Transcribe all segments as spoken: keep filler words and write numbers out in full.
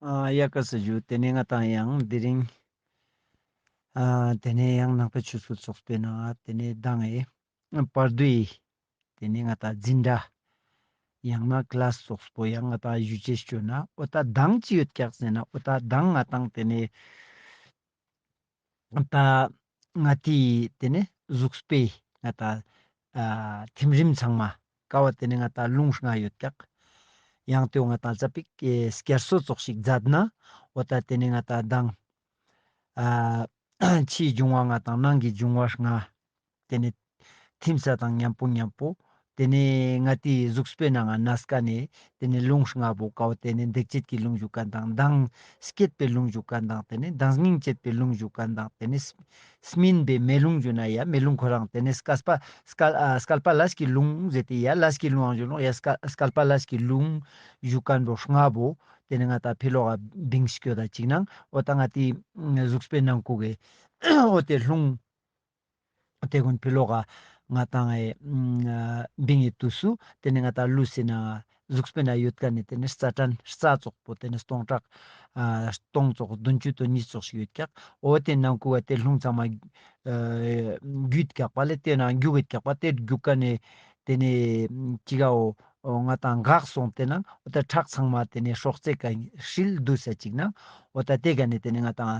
ཨ་ཡ་ཀ་ས་ཞུ། ཏེ་ནེ་ང་ཏང་ཡང་དེ་རིང་ཨ་ཏེ་ནེ་ཡང་ནང་པའི་ཆོས་སྲོལ་ཚོགས་པའི་ནང་ཏེ་ནེ་མདང་ངི་བར་དོའི་ཏེ་ནེ་ང་ཏང་འཛིན་གྲྭ་ཡང་ན་ཀླཱས་ཙོགས་པོ་ཡང་ང་ཏང་ཞུ་ཅེས་ཅོ་ན་འོ་ད་མདང་ཅི་ཡོད་ཀྱག་ཟེར་ན། འོ་ད་མདང་ང་ཏང་ཏེ་ནེ་ད་ང་ཏི་ཏེ་ནེ་གཟུགས་པོའི་ང་ཏང་ཨ་ཐིམ་རིམ་ཚང་མ་ཀ་བོ་ཏེ་ནེ་ང་ཏང་རླུང་ལྔ་ཡོད་ཀྱག། ཡང་ཏེ་བོ་ང་ཏང་ཙ་པིག་ཨེ་སྐྱར་གསོ་ཙོགས་ཤིག་མཛད་ན་འོ་ད་ཏེ་ནེ་ང་ཏང་མདང་ཨ་ཕྱིའི་འབྱུང་བ་ལྔ་དང་ནང་གི་འབྱུང་བ་ལྔ་ཏེ་ནེ་ཐིམ་ས་དང་མཉམ་པོ་མཉམ་པོ་ཏེ་ནེ་ང་ཏི་གཟུགས་པོའི་ནང་ང་ན་སྐ་ནེ་ཏེ་ནེ་རླུང་ལྔ་པོ་ཀ་བོ་ཏེ་ནེ་འདེགས་བྱེད་ཀྱི་རླུང་ཞུ་མཁན་དང་མདངས་སྐྱེད་པའི་རླུང་ཞུ་མཁན་དང་ཏེ་ནེ་དྭངས་སྙིགས་འབྱེད་པའི་རླུང་ཞུ་མཁན་དང་ཏེ་ནེ་སྨིན་པའི་མེ་རླུང་ཞུ་ན་ཡ་མེ་རླུང་ཁོ་རང་ཏེ་ནེ་སྐལ་པ་སྐལ་ཨ་སྐལ་པ་ལས་ཀྱི་རླུང་ཟེར་ཏེ་ཡ་ལས་ཀྱི་རླུང་ཞུ་ནོག། ཡ་སྐལ་སྐལ་པ་ལས་ཀྱི་རླུང་ཞུ་མཁན་པོ་ལྔ་པོ་ཏེ་ནེ་ང་ཏང་ཕི་ལོག་ག་བིང་སྐྱོད་ད་ཅིག་ནང་འོ་ད་ང་ཏི་གཟུགས་པོའི་ནང་ཁུག་གི་འོ་ཏེ་རླུང་ཏེ་གུན་ཕི་ལོག་ག་ང་ཏང་ཨེ་བིང་ངི་དུས་སུ་ཏེ་ནེ་ང་ཏང་ལུས་སི་ནང་གཟུགས་པོའི་ནང་ཡོད་མཁན་ནི་ཏེ་ནེ་རྩ་ཕྲན་རྩ་ཙོགས་པོ་ཏེ་ནེ་སྟོང་ཕྲག་ཨ་སྟོང་ཙོགས་བདུན་ཅུ་དོན་གཉིས་ཙོགས་ཤིག་ཡོད་ཀྱག། འོ་ཏེ་ནང་ཁུག་ག་ཏེ་རླུང་ཚང་མ་ཨ་རྒྱུད་ཀྱག་པ་ལེ། ཏེ་ནང་རྒྱུག་གི་ཀྱག་པ་ཏེ་རྒྱུག་མཁན་ནི་ཏེ་ནེ་ཅི་ག་འོ་ང་ཏང་འགག་སོང་ཏེ་ནང་འོ་ད་ཁྲག་ཚང་མ་ཏེ་ནེ་སྲོག་རྩའི་ཀ་ཧྲིལ་བསྡུས་ས་ཅིག་ནང་འོ་ད་ཏེ་ག་ནེ་ཏེ་ནེ་ང་ཏང་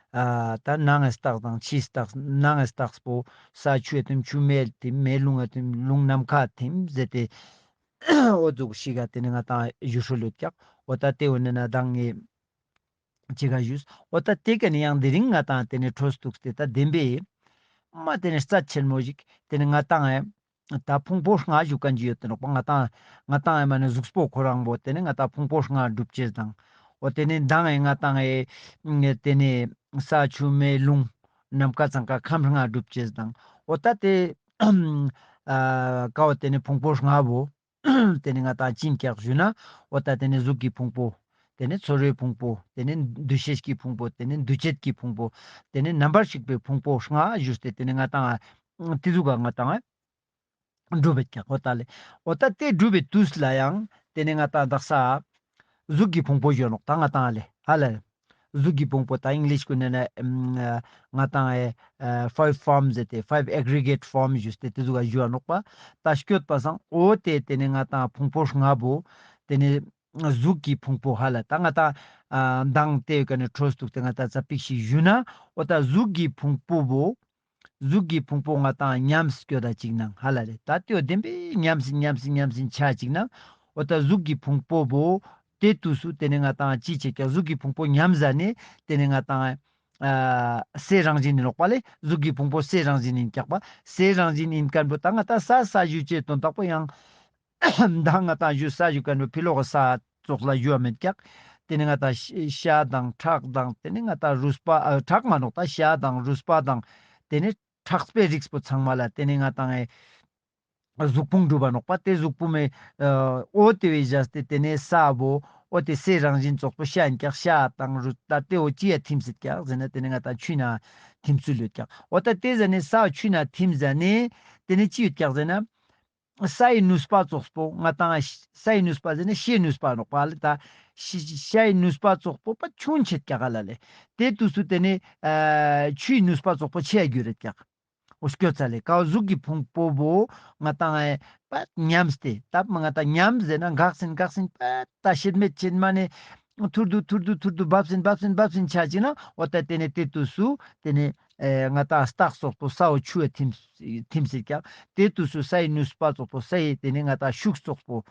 ཨ་ད་ནང་ངི་རྟགས་དང་ཕྱིའི་རྟགས། ནང་ངི་རྟགས་པོ་ས་ཆུ་ཡ་ཐིམ་ཆུ་མེ་ཐིམ་མེ་རླུང་ཡ་ཐིམ་རླུང་ནམ་མཁའ་ཐིམ་ཟེར་ཏེ་འོ་ཟུག་ཤིག་ག་ཏེ་ནེ་ང་ཏང་ཞུ་སྲོལ་ཡོད་ཀྱག། འོ་ད་ཏེ་འོ་ནེ་ན་མདང་ངི་ཅི་ག་ཞུས། འོ་ད་ཏེ་ག་ནེ་ཡང་དེ་རིང་ང་ཏང་ཏེ་ནེ་འཕྲོ་བཏུགས་ཏེ་ད་བདེན་པའི་མ་ཏེ་ནེ་རྩ་ཆེན་མོ་ཞིག་ཏེ་ནེ་ང་ཏང་ཨེ་ད་ཕུང་པོ་ལྔ་ཞུ་མཁན་ཅིག་ཡོད་དེ་ནོག་པ། ང་ཏང་ང་ཏང་ཨེ་མ་ནེ་གཟུགས་པོ་ཁོ་རང་པོ་ཏེ་ནེ་ང་ཏང་ཕུང་པོ་ལྔ་འགྲུབ་ཅེས་དང་། འོ་ཏེ་ནེ་མདང་ཨེ་ང་ཏང་ཨེ་ཏེ་ནེ་ས་ཆུ་མེ་རླུང་ནམ་མཁའ་ཚང་ཀ་ཁམས་ལྔ་འགྲུབ་ཅེས་དང་། འོ་ད་ཏེ་ཨ་ཀ་བོ་ཏེ་ནེ་ཕུང་པོ་ལྔ་པོ་ཏེ་ནེ་ང་ཏང་ཅི་ཨིན་ཀྱག་ཞུ་ན་འོ་ད་ཏེ་ནེ་གཟུགས་ཀྱི་ཕུང་པོ། ཏེ་ནེ་ཚོར་བའི་ཕུང་པོ། ཏེ་ནེ་འདུ་ཤེས་ཀྱི་ཕུང་པོ། ཏེ་ནེ་འདུ་བྱེད་ཀྱི་ཕུང་པོ། ཏེ་ནེ་རྣམ་པར་ཤེས་པའི་ཕུང་པོ་ལྔ་ཞུས་ཏེ་ཏེ་ནེ་ང་ཏང་ཏེ་ཟུག་ག་ང་ཏང་འགྲུབ་པའི་ཀྱག་འོ་ད་ལེ། འོ་ད་ཏེ་འགྲུབ་པའི་དུས་ལ་ཡང་ཏེ་ནེ་ང་ཏང་དག་ས་གཟུགས་ཀྱི་ཕུང་པོ་ཞུ་ནོག་ད་ང་ཏང་ལེ་ཧ་ལ་ལེ། གཟུགས་ཀྱི་ཕུང་པོ་ད་ཨིང་ལིཤ་གུན་ནེ་ན་ང་ཏང་ཨེ་ཨེ་ཕའིབ་ཕོརམ་ཟེར་ཏེ་ཕའིབ་ཨེག་རི་གེཊ་ཕོརམ་ཞུས་ཏེ་ཏེ་ཟུག་ག་ཞུ་ནོག་པ། ད་སྐྱོད་པ་སང་འོ་ཏེ་ཏེ་ནེ་ང་ཏང་ཕུང་པོ་ལྔ་པོ་ཏེ་ནེ་གཟུགས་ཀྱི་ཕུང་པོ་ཧ་ལ་ད་ང་ཏང་ཨ་མདང་ཏེ་ཀ་ནེ་འཕྲོ་བཏུགས་ཏེ་ང་ཏང་ཙ་པིག་ཞིག་ཞུ་ན་འོ་ད་གཟུགས་ཀྱི་ཕུང་པོ་བོ་གཟུགས་ཀྱི་ཕུང་པོ་ང་ཏང་ཉམས་སྐྱོད་ད་ཅིག་ནང་ཧ་ལ་ལེ། ད་ཏེ་བོ་བདེན་པའི་ཉམས་སི་ཉམས་སི་ཉམས་སི་ཆ་ཅིག་ནང་འོ་ད་གཟུགས་ཀྱི་ཕུང་པོ་བོ་ཏེ་དུས་སུ་ཏེ་ནེ་ང་ཏང་ཅི་བྱེད་ཀྱག་གཟུགས་ཀྱི་ཕུང་པོ་ཉམས་ཟ་ནེ་ཏེ་ནེ་ང་ཏང་ཨ་སའི་རང་བཞིན་ཨིན་ནོག་པ་ལེ། གཟུགས་ཀྱི་ཕུང་པོ་སའི་རང་བཞིན་ཨིན་ཀྱག་པ། སའི་རང་བཞིན་ཨིན་མཁན་པོ་ད་ང་ཏང་ས་ས་ཞུ་ཅེས་དོན་དག་པོ་ཡང་མདང་ང་ཏང་ཞུ་ས་ཞུ་མཁན་པོ་ཕི་ལོག་གི་ས་ཙོགས་ལ་ཞུ་བ་མེད་ཀྱག། ཏེ་ནེ་ང་ཏང་ཤ་དང་ཁྲག་དང་ཏེ་ནེ་ང་ཏང་རུས་པ་ཨ་ཁྲག་མ་ནོག་ད་ཤ་དང་རུས་པ་དང་ཏེ་ནེ་ཁྲག་པའི་རིགས་པོ་ཚང་མ་ལ་ཏེ་ནེ་ང་ཏང་ཨེ་གཟུགས་ཕུང་གྲུབ་པ་ནོག་པ། ཏེ་གཟུགས་ཕུང་མེ་ཨ་འོ་ཏེ་བོའི་བཞག་སྟེ་ཏེ་ནེ་ས་བོ་འོ་ཏེ་སའི་རང་བཞིན་ཙོགས་པོ་ཤ་ཨིན་ཀྱག། ཤ་དང་རུས་ད་ཏེ་འོ་ཅི་ཡ་ཐིམ་སྲིད་ཀྱག་ཟེར་ན་ཏེ་ནེ་ང་ཏང་ཆུའི་ནང་ཐིམ་ཚུལ་ཡོད་ཀྱག། འོ་ད་ཏེ་ཟ་ནེ་ས་ཆུའི་ནང་ཐིམ་ཟ་ནེ་ཏེ་ནེ་ཅི་ཡོད་ཀྱག་ཟེར་ན་སའི་ནུས་པ་ཙོགས་པོ་ང་ཏང་སའི་ནུས་པ་ཟེར་ན་ཤའི་ནུས་པ་ནོག་པ་ལེ། ད་ཤ་ཤའི་ནུས་པ་ཙོགས་པོ་པ་ཆུང་ཆེད་ཀྱག་ཧ་ལ་ལེ། ཏེ་དུས་སུ་ཏེ་ནེ་ཨ་ཆུའི་ནུས་པ་ཙོགས་པོ་ཆེ་ཡ་རྒྱུ་རེད་ཀྱག། འོ་སྐྱོད་ཚ་ལེ། ཀ་བོ་གཟུགས་ཀྱི་ཕུང་པོ་བོ་ང་ཏང་ཨེ་པ་ཉམས་ཏེ་ད་ང་ཏང་ཉམས་ཟེར་ན་འགག་སིན་འགག་སིན་པ་ད་ཤེད་མེད་ཆེན་མ་ནེ་ཐུར་དུ་ཐུར་དུ་ཐུར་དུ་བབས་སིན་བབས་སིན་བབས་སིན་ཆ་ཅིག་ན་འོ་ད་ཏེ་ནེ་ཏེ་དུས་སུ་ཏེ་ནེ་ཨེ་ང་ཏང་རྟགས་ཙོགས་པོ་ས་འོ་ཆུ་ཡ་ཐིམ་ཐིམ་སྲིད་ཀྱག། ཏེ་དུས་སུ་སའི་ནུས་པ་ཙོགས་པོ་སའི་ཏེ་ནེ་ང་ཏང་ཤུགས་ཙོགས་པོ་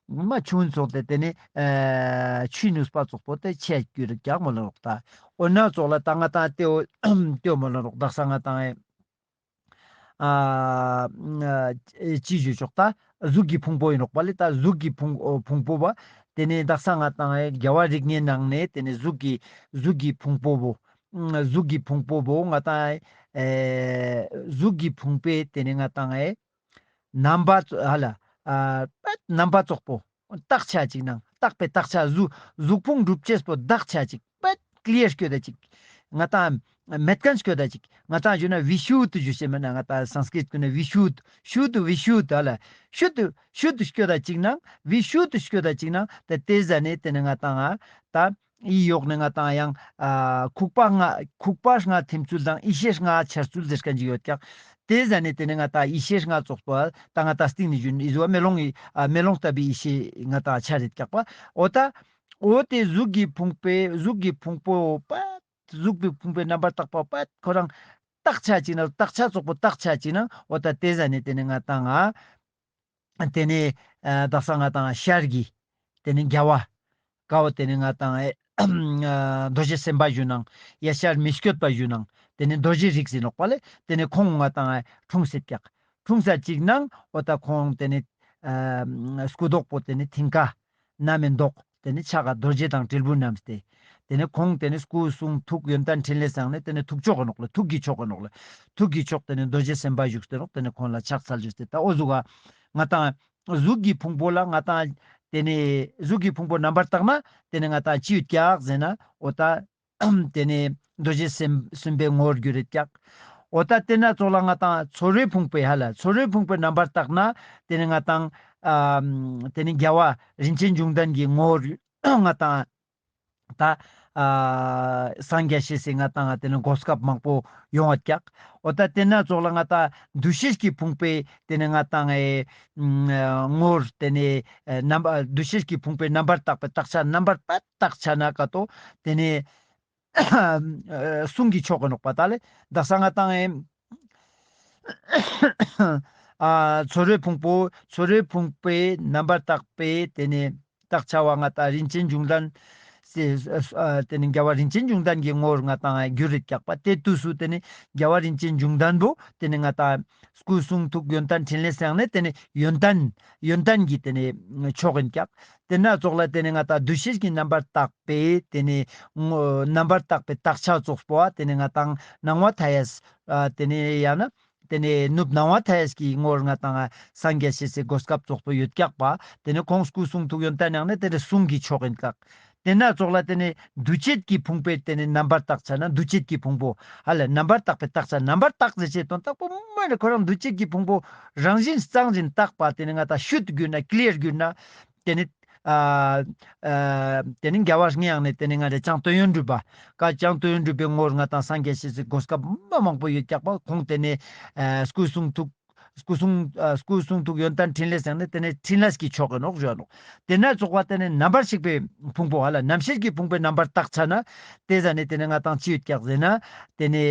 མ་ཆུང་ཙོགས་ཏེ་ཏེ་ནེ་ཨེ་ཆུའི་ནུས་པ་ཙོགས་པོ་ཏེ་ཆེ་རྒྱུ་རེད་ཀྱག་མོལ་ལ་ནོག་ད། འོ་ན་ཙོགས་ལ་ད་ང་ཏང་ཏེ་འོ་ཏེ་འོ་མོལ་ལ་ནོག་དག་ས་ང་ཏང་ཨེ། ཨ་ཨ་ཅི་ཞུ་ཆོག་ད་གཟུགས་ཀྱི་ཕུང་པོ་ཨིན་ནོག་པ་ལེ། ད་གཟུགས་ཀྱི་ཕུང་ཨོ་ཕུང་པོ་བ་ཏེ་ནེ་དག་ས་ང་ཏང་ཨེ་རྒྱལ་བ་རིགས་ལྔའི་ནང་ནེ་ཏེ་ནེ་གཟུགས་ཀྱི་གཟུགས་ཀྱི་ཕུང་པོ་བོ་ཨ་གཟུགས་ཀྱི་ཕུང་པོ་བོ་ང་ཏང་ཨེ་གཟུགས་ཀྱི་ཕུང་པོའི་ཏེ་ནེ་ང་ཏང་ཨེ་རྣམ་པ་ཙོ་ཧ་ལ་ཨ་པད་རྣམ་པ་ཙོགས་པོ་བརྟག་ཆ་ཅིག་ནང་བརྟག་པའི་བརྟག་ཆ་གཟུགས་གཟུགས་ཕུང་གྲུབ་ཅེས་པོ་བརྟག་ཆ་ཅིག་པད་ཀླི་ཡར་སྐྱོད་ད་ཅིག་ང་ཏང་ མེད་ཁན་སྐྱོད་ད་ཅིག་ང་ཏང་ཞུ་ན་བི་ཤུད་དུ་ཞུ་ཤེས་མེད་ན། ང་ཏང་སཾ་སྐྲྀཏ་ཀུན་ན་བི་ཤུད་ཤུད་བི་ཤུད་ཧ་ལ་ཤུད་ཤུད་སྐྱོད་ད་ཅིག་ནང་བི་ཤུད་སྐྱོད་ད་ཅིག་ནང་ད་དེ་ཟ་ནེ་དེ་ནེ་ང་ཏང་ང་ད་ཨི་ཡོག་ནེ་ང་ཏང་ཡང་ཨ་ཁུག་པ་ལྔ་ཁུག་པ་ལྔ་ཐིམ་ཚུལ་དང་ཡེ་ཤེས་ལྔ་འཆར་ཚུལ་ཟེར་ཁན་ཅིག་ཡོད་ཀྱག། དེ་ཟ་ནེ་དེ་ནེ་ང་ཏང་ཡེ་ཤེས་ལྔ་ཙོགས་པོ་ད་ང་ཏང་སྟིང་ནེ་ཞུ་ན་ཨི་ཟུ་བ་མེ་ལོང་ཨི་ཨ་མེ་ལོང་ལྟ་བུའི་ཡེ་ཤེས་ལྔ་ང་ཏང་འཆར་རེད་ཀྱག་པ། འོ་ད་འོ་དེ་གཟུགས་ཀྱི་ཕུང་པོའི་གཟུགས་ཀྱི་ཕུང་པོ་པ་གཟུགས་ཀྱི་ཕུང་པོའི་རྣམ་པར་དག་པ་པ་ཁོ་རང་བཏགས་ཆ་ཅིག་ན་བཏགས་ཆ་ཙོགས་པོ་བཏགས་ཆ་ཅིག་ན་འོ་ད་དེ་ཟ་ནེ་དེ་ནེ་ང་ཏང་ང་དེ་ནེ་ཨ་དག་ས་ང་ཏང་ཤར་གྱི་དེ་ནེ་རྒྱལ་བ་ཀ་བོ་དེ་ནེ་ང་ཏང་ཨེ་ཨ་རྡོ་རྗེ་སེམས་དཔའ་ཞུ་ནང་ཡ་ཤར་མི་བསྐྱོད་པ་ཞུ་ནང་དེ་ནེ་རྡོ་རྗེ་རིགས་ཟེར་ནོག་པ་ལེ། དེ་ནེ་ཁོང་ང་ཏང་ཨེ་འཁྲུངས་སེ་ཀྱག། འཁྲུངས་ས་ཅིག་ནང་འོ་ད་ཁོང་དེ་ནེ་ཨ་སྐུ་མདོག་པོ་དེ་ནེ་མཐིང་ག་ནམ་མཁའི་མདོག། དེ་ནེ་ཕྱག་ག་རྡོ་རྗེ་དང་དྲིལ་བུ་བསྣམས་ཏེ། དེ་ནེ་ཁོང་དེ་ནེ་སྐུ་གསུང་ཐུགས་ཡོན་ཏན་ཕྲིན་ལས་ཟེར་ནེ་དེ་ནེ་ཐུགས་མཆོག་གི་ནོག་ལེ། ཐུགས་ཀྱི་མཆོག་གི་ནོག་ལེ། ཐུགས་ཀྱི་མཆོག་དེ་ནེ་རྡོ་རྗེ་སེམས་དཔའ་བཞུགས་ཏེ་ནོག། དེ་ནེ་ཁོང་ལ་ཕྱག་འཚལ་ཞུས་ཏེ་ད་འོ་ཟུག་ག་ང་ཏང་གཟུགས་ཀྱི་ཕུང་པོ་ལ་ང་ཏང་དེ་ནེ་གཟུགས་ཀྱི་ཕུང་པོ་རྣམ་པར་དག་ན་དེ་ནེ་ང་ཏང་ཅི་ཡོད་ཀྱག་ཟེར་ན་འོ་ད་དེ་ནེ་རྡོ་རྗེ་སེམས་སེམས་དཔའི་ངོ་བོར་གྱུར་རེད་ཀྱག། འོ་ད་དེ་ན་ཙོགས་ལ་ང་ཏང་ཚོར་བའི་ཕུང་པོའི་ཧ་ལ་ཚོར་བའི་ཕུང་པོའི་རྣམ་པར་དག་ན་དེ་ནེ་ང་ཏང་ཨ་དེ་ནེ་རྒྱལ་བ་རིན་ཆེན་འབྱུང་ལྡན་གྱི་ངོ་བོར་ང་ཏང་ད་ཨ་སངས་རྒྱས་ཤེས་སི་ང་ཏང་དེ་ནེ་གོ་སྐབས་མང་པོ་ཡོང་བ་ཀྱག། འོ་ད་དེ་ན་ཙོགས་ལ་ང་ཏང་འདུ་ཤེས་ཀྱི་ཕུང་པོའི་དེ་ནེ་ང་ཏང་ཨེ་ངོ་བོར་དེ་ནེ་ཨེ་རྣམ་པ་འདུ་ཤེས་ཀྱི་ཕུང་པོའི་རྣམ་པར་དག་པའི་དག་ཆ་རྣམ་པར་པ་དག་ཆ་ན་ཀ་ཏོ་དེ་ནེ་ཨ་གསུང་གི་མཆོག་གི་ནོག་པ་ད་ལེ། དག་ས་ང་ཏང་ཨེ་ཨ་ཚོར་བའི་ཕུང་པོ་ཚོར་བའི་ཕུང་པོའི་རྣམ་པར་དག་པའི་དེ་ནེ་དག་ཆ་བ་ང་ཏང་རིན་ཆེན་འབྱུང་ལྡན་སེ་ཨ་དེ་ནེ་རྒྱལ་བ་རིན་ཆེན་འབྱུང་ལྡན་གྱི་ངོ་བོར་ང་ཏང་གྱུར་རེད་ཀྱག་པ། དེ་དུས་སུ་དེ་ནེ་རྒྱལ་བ་རིན་ཆེན་འབྱུང་ལྡན་པོ་དེ་ནེ་ང་ཏང་སྐུ་གསུང་ཐུགས་ཡོན་ཏན་ཕྲིན་ལས་ཟེར་ནེ་དེ་ནེ་ཡོན་ཏན་ཡོན་ཏན་གྱི་དེ་ནེ་མཆོག་ཡིན་ཀྱག། དེ་ན་ཙོགས་ལ་དེ་ནེ་ང་ཏང་འདུ་ཤེས་ཀྱི་རྣམ་པར་དག་པའི་དེ་ནེ་ངོ་རྣམ་པར་དག་པའི་དག་ཆ་ཙོགས་པོ་དེ་ནེ་ང་ཏང་སྣང་བ་མཐའ་ཡས་ཨ་དེ་ནེ་ཡང་ན་དེ་ནེ་ནུབ་སྣང་བ་མཐའ་ཡས་ཀྱི་ངོར་ང་ཏང་སངས་རྒྱས་ཤེས་སི་གོ་སྐབས་ཙོགས་པོ་ཡོད་ཀྱག་པ། དེ་ནེ་ཁོང་སྐུ་གསུང་ཐུགས་ཡོན་ཏན་ཡང་ན་དེ་ནེ་གསུང་གི་མཆོག་ཡིན་ཀྱག། དེ་ན་ཙོགས་ལ་དེ་ནེ་འདུ་བྱེད་ཀྱི་ཕུང་པོའི་དེ་ནེ་རྣམ་པར་དག་ཆ་ན་འདུ་བྱེད་ཀྱི་ཕུང་པོ་ཧ་ལ་རྣམ་པར་དག་པའི་དག་ཆ་རྣམ་པར་དག་ཟེར་ཅེས་དོན་དག་པོ་མ་ནེ་ཁོ་རང་འདུ་བྱེད་ཀྱི་ཕུང་པོ་རང་བཞིན་གཙང་ཞིང་དག་པ་དེ་ནེ་ང་ཏང་ཤུད་གྱུར་ན་ཀླིར་གྱུར་ན་དེ་ནེ་ཨ་ཨ་དེ་ནེ་རྒྱལ་བ་ངའི་ཡང་ནེ་དེ་ནེ་ང་རེ་བྱང་དོན་ཡོད་གྲུབ་པ་ཀ་བྱང་དོན་ཡོད་གྲུབ་པའི་ངོར་ང་ཏང་སངས་རྒྱས་ཤེས་སི་གོ་སྐབས་མ་མང་པོ་ཡོད་ཀྱག་པ། ཁོང་དེ་ནེ་ཨ་སྐུ་གསུང་ཐུགས་སྐུ་གསུང་ཨ་སྐུ་གསུང་ཐུགས་ཡོན་ཏན་ཕྲིན་ལས་ཟེར་ནེ་དེ་ནེ་ཕྲིན་ལས་ཀྱི་མཆོག་གི་ནོག་ཞུ་ནོག། དེ་ན་ཙོགས་པ་དེ་ནེ་རྣམ་པར་ཤེས་པའི་ཕུང་པོ་ཧ་ལ་རྣམ་ཤེས་ཀྱི་ཕུང་པོའི་རྣམ་པར་དག་ཆ་ན་དེ་ཟ་ནེ་དེ་ནེ་ང་ཏང་ཅི་ཡོད་ཀྱག་ཟེར་ན་དེ་ནེ་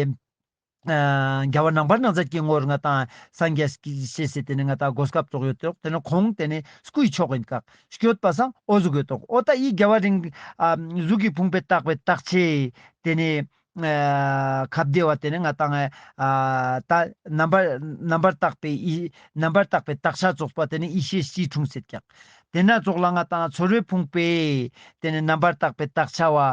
ཨ་རྒྱལ་བ་རྣམ་པར་སྣང་མཛད་ཀྱི་ངོར་ང་ཏང་སངས་རྒྱས་ཀྱི་ཤེས་སི་དེ་ནེ་ང་ཏང་གོ་སྐབས་ཙོགས་ཡོད་དོག། དེ་ནེ་ཁོང་དེ་ནེ་སྐུའི་མཆོག་ཡིན་ཀྱག། སྐྱོད་པ་སང་འོ་ཟུག་ཡོད་དོག། འོ་ད་ཨི་རྒྱལ་བ་རིན་ཨ་གཟུགས་ཀྱི་ཕུང་པོའི་དག་པའི་དག་ཆའི་དེ་ནེ་ཨ་ཁ་བདེ་བ་དེ་ནེ་ང་ཏང་ཨ་ད་རྣམ་པར་རྣམ་པར་དག་པའི་ཨི་རྣམ་པར་དག་པའི་དག་ཆ་ཙོགས་པ་དེ་ནེ་ཡེ་ཤེས་སྤྱི་འཁྲུངས་སེ་ཀྱག། དེ་ན་ཙོགས་ལ་ང་ཏང་ཚོར་བའི་ཕུང་པོའི་དེ་ནེ་རྣམ་པར་དག་པའི་དག་ཆ་བ་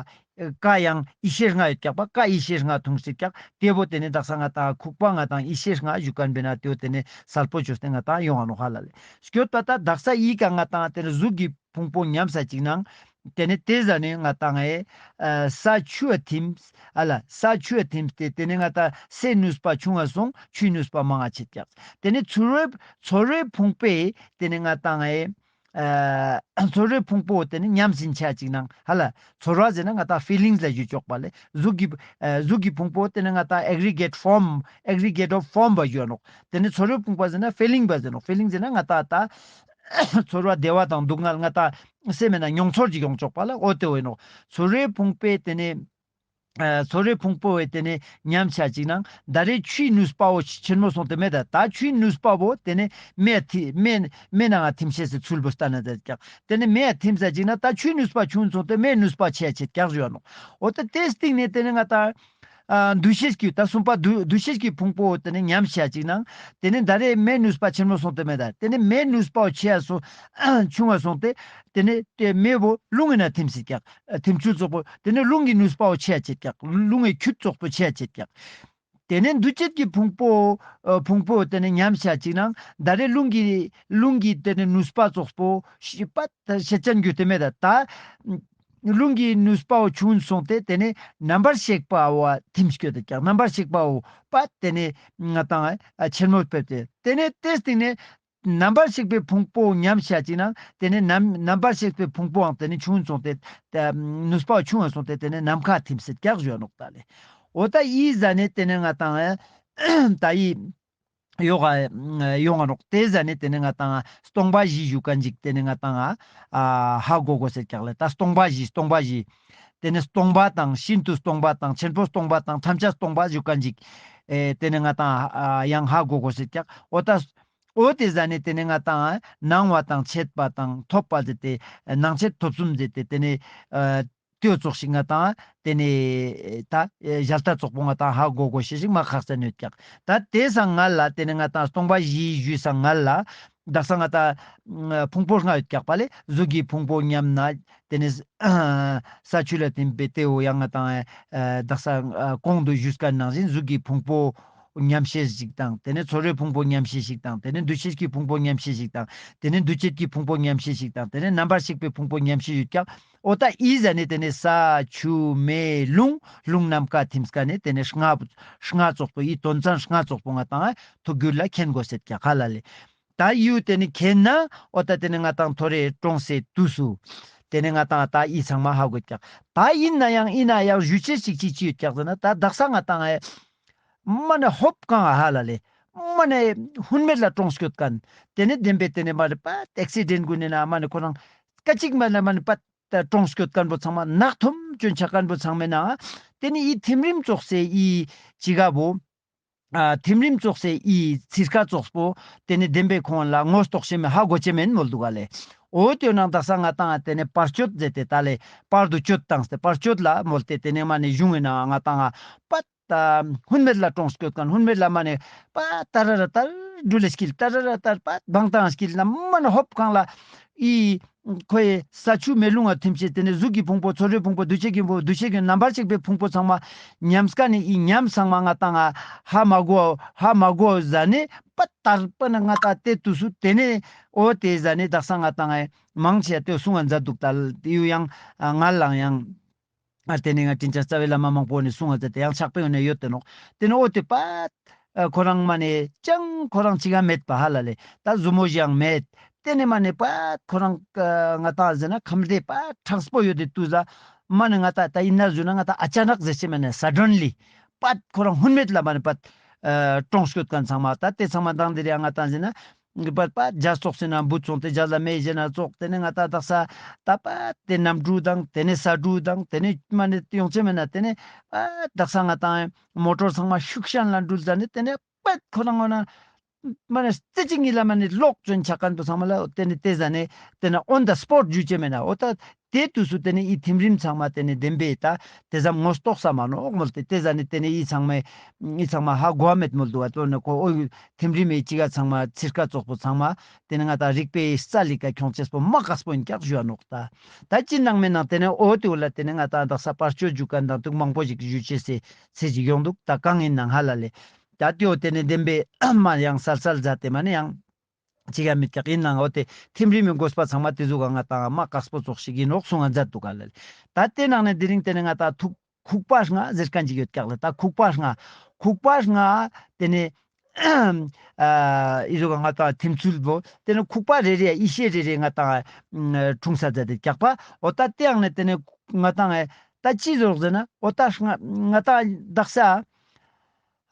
ཀ་ཡང་ཡེ་ཤེས་ལྔ་ཡོད་ཀྱག་པ། ཀ་ཡེ་ཤེས་ལྔ་འཁྲུངས་སེ་ཀྱག། དེ་བོ་དེ་ནེ་དག་ས་ང་ཏང་ཁུག་པ་ང་ཏང་ཡེ་ཤེས་ལྔ་ཞུ་ཁན་བེ་ན་དེ་བོ་དེ་ནེ་སལ་པོ་ཅོས་ཏེ་ང་ཏང་ཡོང་ང་ནོག་ཧ་ལ་ལེ། སྐྱོད་པ་ད་དག་ས་ཨི་ཀ་ང་ཏང་དེ་ནེ་གཟུགས་ཀྱི་ཕུང་པོ་ཉམས་ས་ཅིག་ནང་དེ་ནེ་དེ་ཟ་ནེ་ང་ཏང་ཨེ་ཨ་ས་ཆུ་ཨ་ཐིམ་ཨ་ལ་ས་ཆུ་ཨ་ཐིམ་སྟེ་དེ་ནེ་ང་ཏང་སའི་ནུས་པ་ཆུང་ང་སོང་ཆུའི་ནུས་པ་མང་ང་ཆེད་ཀྱག། དེ་ནེ་ཚོར་བའི་ཚོར་བའི་ཕུང་པོའི་དེ་ནེ་ང་ཏང་ཨེ་ཨ་ཚོར་བའི་ཕུང་པོ་དེ་ནེ་ཉམས་ཟིན་ཆ་ཅིག་ནང་ཧ་ལ་ཚོར་བ་ཟེར་ན་ང་ཏང་ཕི་ལིང་ལ་ཞུ་ཆོག་པ་ལེ། གཟུགས་ཀྱི་ཨ་གཟུགས་ཀྱི་ཕུང་པོ་དེ་ནེ་ང་ཏང་ཨེག་རི་གེཊ་ཕོརམ་ཨེག་རི་གེཊ་ཨོཕ་ཕོརམ་བ་ཞུ་ནོག། དེ་ནེ་ཚོར་བའི་ཕུང་པོ་ཟེར་ན་ཕི་ལིང་བ་ཟེར་ནོག། ཕི་ལིང་ཟེར་ན་ང་ཏང་ད་ཚོར་བ་བདེ་བ་དང་སྡུག་བསྔལ་ང་ཏང་སེམས་མེད་ན་མྱོང་ཚོར་ཅིག་ཡོང་ཆོག་པ་ལ་འོ་དེ་བོ་ཡིན་ནོག། ཚོར་བའི་ཕུང་པོའི་དེ་ནེ་ཨ་ཚོར་བའི་ཕུང་པོ་བོ་དེ་ནེ་ཉམས་ཆ་ཅིག་ནང་ད་རེས་ཆུའི་ནུས་པ་བོ་ཆེན་མོ་སོང་སྟེ་མེད་ད། ད་ཆུའི་ནུས་པ་བོ་དེ་ནེ་མེ་ཐི་མེ་མེ་ནང་ང་ཐིམ་ཤེས་སི་ཚུལ་བོ་ལྟ་ན་ད་ཀྱག། དེ་ནེ་མེ་ཐིམ་ས་ཅིག་ན་ད་ཆུའི་ནུས་པ་ཆུང་སོང་སྟེ་མེའི་ནུས་པ་ཆེ་ཆེད་ཀྱག་ཞུ་ནོག། འོ་ད་དེ་སྟིང་ནེ་དེ་ནེ་ང་ཏང་ཨ་འདུ་ཤེས་ཀྱི་ད་གསུམ་པ་འདུ་འདུ་ཤེས་ཀྱི་ཕུང་པོ་བོ་དེ་ནེ་ཉམས་ཆ་ཅིག་ནང་དེ་ནེ་ད་རེས་མེའི་ནུས་པ་ཆེན་མོ་སོང་སྟེ་མེད་ད། དེ་ནེ་མེའི་ནུས་པ་བོ་ཆེ་སོང་ཆུང་ང་སོང་སྟེ་དེ་ནེ་དེ་མེ་བོ་རླུང་ངི་ནང་ཐིམ་སེ་ཀྱག། ཐིམ་ཚུལ་ཙོགས་པོ་དེ་ནེ་རླུང་གི་ནུས་པ་བོ་ཆེ་ཆེད་ཀྱག། རླུང་ངི་ཁྱུད་ཙོགས་པོ་ཆེ་ཆེད་ཀྱག། དེ་ནེ་འདུ་བྱེད་ཀྱི་ཕུང་པོ་ཨ་ཕུང་པོ་དེ་ནེ་ཉམས་ཆ་ཅིག་ནང་ད་རེས་རླུང་གི་རླུང་གི་དེ་ནེ་ནུས་པ་ཙོགས་པོ་ཤི་པ་ད་ཤེད་ཅན་གྱུར་ཏེ་མེད་ད། ད་ རླུང་གི་ནུས་པ་བོ་ཆུང་སོང་སྟེ་དེ་ནས་རྣམ་པར་ཤེས་པ་བོ་ཐིམ་སྐྱོད་དེ་ཀྱག། རྣམ་པར་ཤེས་པ་བོ་པ་དེ་ནས་ང་ཏང་ཨ་ཆེན་མོ་ཕེབས་ཏེ་དེ་ནས་དེ་སྟེང་ནས་རྣམ་པར་ཤེས་པའི་ཕུང་པོ་ཉམས་ཤ་ཅིག་ན་དེ་ནས་རྣམ་རྣམ་པར་ཤེས་པའི་ཕུང་པོའང་དེ་ནས་ཆུང་སོང་སྟེ་ནུས་པ་ཆུང་སོང་སྟེ་དེ་ནས་ནམ་མཁའ་ཐིམ་སེ་ཀྱག་ཞུ་ནོག་ད་ལེ། འོ་ད་ཨི་ཟ་ནས་དེ་ནས་ང་ཏང་ཨ་ད་ཨི་ཡོག་ག་ཡོང་ང་ནོག། དེ་ཟ་ནས་དེ་ནས་ང་ཏང་ཨ་སྟོང་པ་བཞི་ཞུ་མཁན་ཅིག་དེ་ནས་ང་ཏང་ཨ་ཧ་གོ་དགོས་ཟེར་ཀྱག་ལེ། ད་སྟོང་པ་བཞི་སྟོང་པ་བཞི། དེ་ནས་སྟོང་པ་དང་ཤིན་ཏུ་སྟོང་པ་དང་ཆེན་པོ་སྟོང་པ་དང་ཐམས་ཅད་སྟོང་པ་ཞུ་མཁན་ཅིག་ཨེ་དེ་ནས་ང་ཏང་ཨ་ཡང་ཧ་གོ་དགོས་ཟེར་ཀྱག། འོ་ད་འོ་དེ་ཟ་ནས་དེ་ནས་ང་ཏང་ཨ་སྣང་བ་དང་མཆེད་པ་དང་ཐོབ་པ་ཟེར་ཏེ་སྣང་མཆེད་ཐོབ་གསུམ་ཟེར་ཏེ་དེ་ནས་ཨ་ཏེའོ་ཙོགས་ཤིག་ང་ཏང་དེ་ནས་ད་ཞལ་ལྟ་ཙོགས་པོ་ང་ཏང་ཧ་གོ་དགོས་ཤེས་ཤིག་མ་ཁག་ཅན་ཡོད་ཀྱག། ད་དེ་སང་ང་ལ་དེ་ནས་ང་ཏང་སྟོང་པ་བཞི་ཞུས་སང་ང་ལ་དག་ས་ང་ཏང་ཕུང་པོ་ལྔ་ཡོད་ཀྱག་པ་ལེ། གཟུགས་ཀྱི་ཕུང་པོ་ཉམས་ན་དེ་ནས་ས་ཆུ་ལ་ཐིམ་པའི་ཏེའོ་ཡང་ང་ཏང་དག་ས་གོང་དུ་ཞུས་མཁན་ནང་བཞིན་གཟུགས་ཀྱི་ཕུང་པོ་ཉམས་ཤེས་ཤིག་དང་དེ་ནས་ཚོར་བའི་ཕུང་པོ་ཉམས་ཤེས་ཤིག་དང་དེ་ནས་འདུ་ཤེས་ཀྱི་ཕུང་པོ་ཉམས་ཤེས་ཤིག་དང་དེ་ནས་འདུ་བྱེད་ཀྱི་ཕུང་པོ་ཉམས་ཤེས་ཤིག་དང་དེ་ནས་རྣམ་པར་ཤེས་པའི་ཕུང་པོ་ཉམས་ཤེས་ཡོད་ཀྱག། འོ་ད་ཨི་ཟ་ནས་དེ་ནས་ས་ཆུ་མེ་རླུང་རླུང་ནམ་མཁའ་ཐིམ་སྐ་ནས་དེ་ནས་ལྔ་ལྔ་ཙོགས་པོ་ཨི་དོན་ཚན་ལྔ་ཙོགས་པོ་ང་ཏང་ཐུགས་རྒྱུད་ལ་མཁྱེན་དགོས་ཟེར་ཀྱག་ཧ་ལ་ལེ། ད་ཡུ་དེ་ནི་མཁྱེན་ན་འོ་ད་དེ་ནི་ང་ཏང་ཐོ་རེ་ཀྲོངས་སེ་དུས་སུ། དེ་ནི་ང་ཏང་ད་ཨི་ཚང་མ་ཧ་གོ་ཀྱག། ད་ཡིན་ན་ཡང་ཡིན་ན་ཡང་ཞུ་ཅེས་ཅིག་ཅིག་ཅི་ཡོད་ཀྱག་ཟེར་ན་ད་དག་ས་ང་ཏང་ཨེ། མ་ནེ་ཧོབ་གང་ཧ་ལ་ལེ། མ་ནེ་ཧུན་མེད་ལ་ཀྲོངས་སྐྱོད་མཁན། དེ་ནི་བདེན་པའི་དེ་ནི་མ་ནེ་པ་ཨེག་སི་ཌེན་གུན་ནི་ན་མ་ནེ་ཁོ་རང་སྐད་ཅིག་མ་ནེ་མ་ནེ་པ་ཀྲོངས་སྐྱོད་མཁན་པོ་ཚང་མ་ནག་ཐོམ་ཅོན་ཆ་མཁན་པོ་ཚང་མའི་ནང་དེ་ནི་ཨི་ཐིམ་རིམ་ཙོགས་སེ་ཨི་ཅི་ག་བོ། ཨ་ཐིམ་རིམ་ཙོགས་སེ་ཨི་ཚིར་ཁ་ཙོགས་པོ་དེ་ནི་བདེན་པའི་ཁོང་ལ་ངོ་རྟོགས་ཤེས་མེད་ཧ་གོ་ཅེས་མེན་མོལ་འདུག་ག་ལེ། འོ་དེ་ནང་དག་ས་ང་ཏང་དེ་ནི་བར་གཅོད་ཟེར་ཏེ་ད་ལེ་བར་དུ་གཅོད་བཏང་སྟེ་བར་གཅོད་ལ་མོལ་ཏེ་དེ་ནི་མ་ནེ་གཞུང་ངི་ནང་ང་ཏང་ང་པ་ད་ཧུན་མེད་ལ་ཀྲོངས་སྐྱོད་མཁན་ཧུན་མེད་ལ་མ་ནེ་པ་ཏ་ར་ར་ཏར་འགྲུལ་ལེ་སྐྱིལ་ཏ་ར་ར་ཏར་པ་བང་ཏང་སྐྱིལ་ན་མ་ནེ་ཧོབ་གང་ལ་ཨི་ཁོའི་ས་ཆུ་མེ་རླུང་ང་ཐིམ་ཅེས་དེ་ནི་གཟུགས་ཀྱི་ཕུང་པོ་ཚོར་བའི་ཕུང་པོ་འདུ་བྱེད་ཀྱི་ཕུང་པོ་འདུ་བྱེད་ཀྱི་རྣམ་པར་ཤེས་པའི་ཕུང་པོ་ཚང་མ་ཉམས་སྐ་ནི་ཨི་ཉམས་ཚང་མ་ང་ཏང་ང་ཧ་མ་གོ་ཧ་མ་གོ་ཟ་ནི་པ་ཏར་པ་ནི་ང་ཏང་དེ་དུས་སུ་དེ་ནི་འོ་དེ་ཟ་ནི་དག་ས་ང་ཏང་ང་མང་ཆེ་དེ་གསུང་ང་མཛད་འདུག་ད་ཡུ་ཡང་ང་ལའང་ཡང་། ཨ་དེ་ནས་ང་དྲིན་ཅན་རྩ་བའི་བླ་མ་མང་པོ་ནས་གསུང་ང་མཛད་དེ་ཡང་ཕྱག་དཔེ་ཡོད་ནས་ཡོད་དེ་ནོག། དེ་ནས་འོ་དེ་པ་ཨ་ཁོ་རང་མ་ནེ་ཅང་ཁོ་རང་ཅི་ག་མེད་པ་ཧ་ལ་ལེ། ད་ཟུ་མོ་ཞིག་ཡང་མེད། དེ་ནས་མ་ནེ་པ་ཁོ་རང་ང་ཏང་ཟེར་ན་ཁམས་བདེ་པ་དྲང་པོ་ཡོད་དེ་དུས་ལ་མ་ནེ་ང་ཏང་ད་ཡིན་ན་ཟུ་ན་ང་ཏང་ཨ་ཅ་ནག་ཟེར་ཅེས་མེད་ན་སཱ་ཌན་ལི་པ་ཁོ་རང་ཧུན་མེད་ལ་མ་ནེ་པ་ཨ་ཀྲོངས་སྐྱོད་མཁན་ཚང་མ་ད་དེ་ཚང་མ་དང་དེ་རེ་ང་ཏང་ཟེར་ན། པ་པ་རྒྱ་ཙོགས་ཟེར་ན་འབུ་ཙོགས་ཏེ་རྒྱ་ལ་མེ་ཟེར་ན་ཙོགས་དེ་ནས་ང་ཏང་དག་ས་ད་པ་དེ་གནམ་གྲུ་དང་དེ་ནས་ས་གྲུ་དང་དེ་ནས་མ་ནེ་ཡོང་ཆེ་མེད་ན་དེ་ནས་པ་དག་ས་ང་ཏང་མོ་ཊོར་ཚང་མ་ཤུགས་ཤན་ལ་འགྲུལ་ཟ་ནས་དེ་ནས་པ་ཁོ་རང་ངོ་ན་མ་ནེ་རྩེ་གཅིག་གཉིས་ལ་མ་ནེ་ལོག་ཅོན་ཆ་མཁན་པོ་ཚང་མ་ལ་དེ་ནས་དེ་ཟ་ནས་དེ་ནས་on the spot་ཞུ་ཅེས་མེད་ན་འོ་ད། དེ་དུས་སུ་དེ་ནས་ཨི་ཐིམ་རིམ་ཚང་མ་དེ་ནས་བདེན་པའི་ད་དེ་ཙམ་ངོ་རྟོགས་ས་མ་ནོག་མོལ་ཏེ་དེ་ཟ་ནས་དེ་ནས་ཨི་ཚང་མའི་ཨི་ཚང་མ་ཧ་གོ་བ་མེད་མོལ་འདུག་བ་དོ་ནས་ཁོ་ཨོ་ཐིམ་རིམ་མེ་ཅི་ག་ཚང་མ་ཚིར་ཁ་ཙོགས་པོ་ཚང་མ་དེ་ནས་ང་ཏང་རིག་པའི་རྩ་ལི་ཀ་ཁྱོང་ཅེས་པོ་མ་དཀགས་པོ་ཡིན་ཀྱག་ཞུ་བ་ནོག་ད། ད་ཅི་ནང་མེད་ནང་དེ་ནས་ཨོ་དེ་འོ་ལ་དེ་ནས་ང་ཏང་དག་ས་བར་གཅོད་ཞུ་མཁན་དང་དུག་མང་པོ་ཞིག་ཞུ་ཅེས་སི་ཚེ་ཞིག་ཡོང་འདུག་ད་གང་ཡིན་ནང་ཧ་ལ་ལེ། ད་དེ་འོ་དེ་ནས་བདེན་པའི་མ་ཡང་སལ་སལ་མཛད་དེ་མ་ནེ་ཡང་། ཅི་ག་མེད་ཀྱག་ཡིན་ནའང་འོ་དེ་ཐིམ་རིམ་མི་དགོས་པ་ཚང་མ་དེ་ཟུག་ག་ང་ཏང་མ་དཀགས་པོ་ཙོགས་ཤིག་ཡིན་ནོག་གསུང་ང་མཛད་འདུག་ག་ལེ། ད་དེ་ནང་ནས་དེ་རིང་དེ་ནས་ང་ཏང་ཐུག་ཁུག་པ་ལྔ་ཟེར་མཁན་ཅིག་ཡོད་ཀྱག་ལེ། ད་ཁུག་པ་ལྔ་ཁུག་པ་ལྔ་དེ་ནས་ཨ་ཨི་ཟུག་ག་ང་ཏང་ཐིམ་ཚུལ་བོ་དེ་ནས་ཁུག་པ་རེ་རེ་ཡ་ཨི་ཤེས་རེ་རེ་ང་ཏང་འཁྲུངས་ས་མཛད་དེ་ཀྱག་པ། འོ་ད་དེ་ཡང་ནས་དེ་ནས་ང་ཏང་ད་ཅི་ཟོག་ཟེར་ན་འོ་ད་ང་ང་ཏང་དག་ས།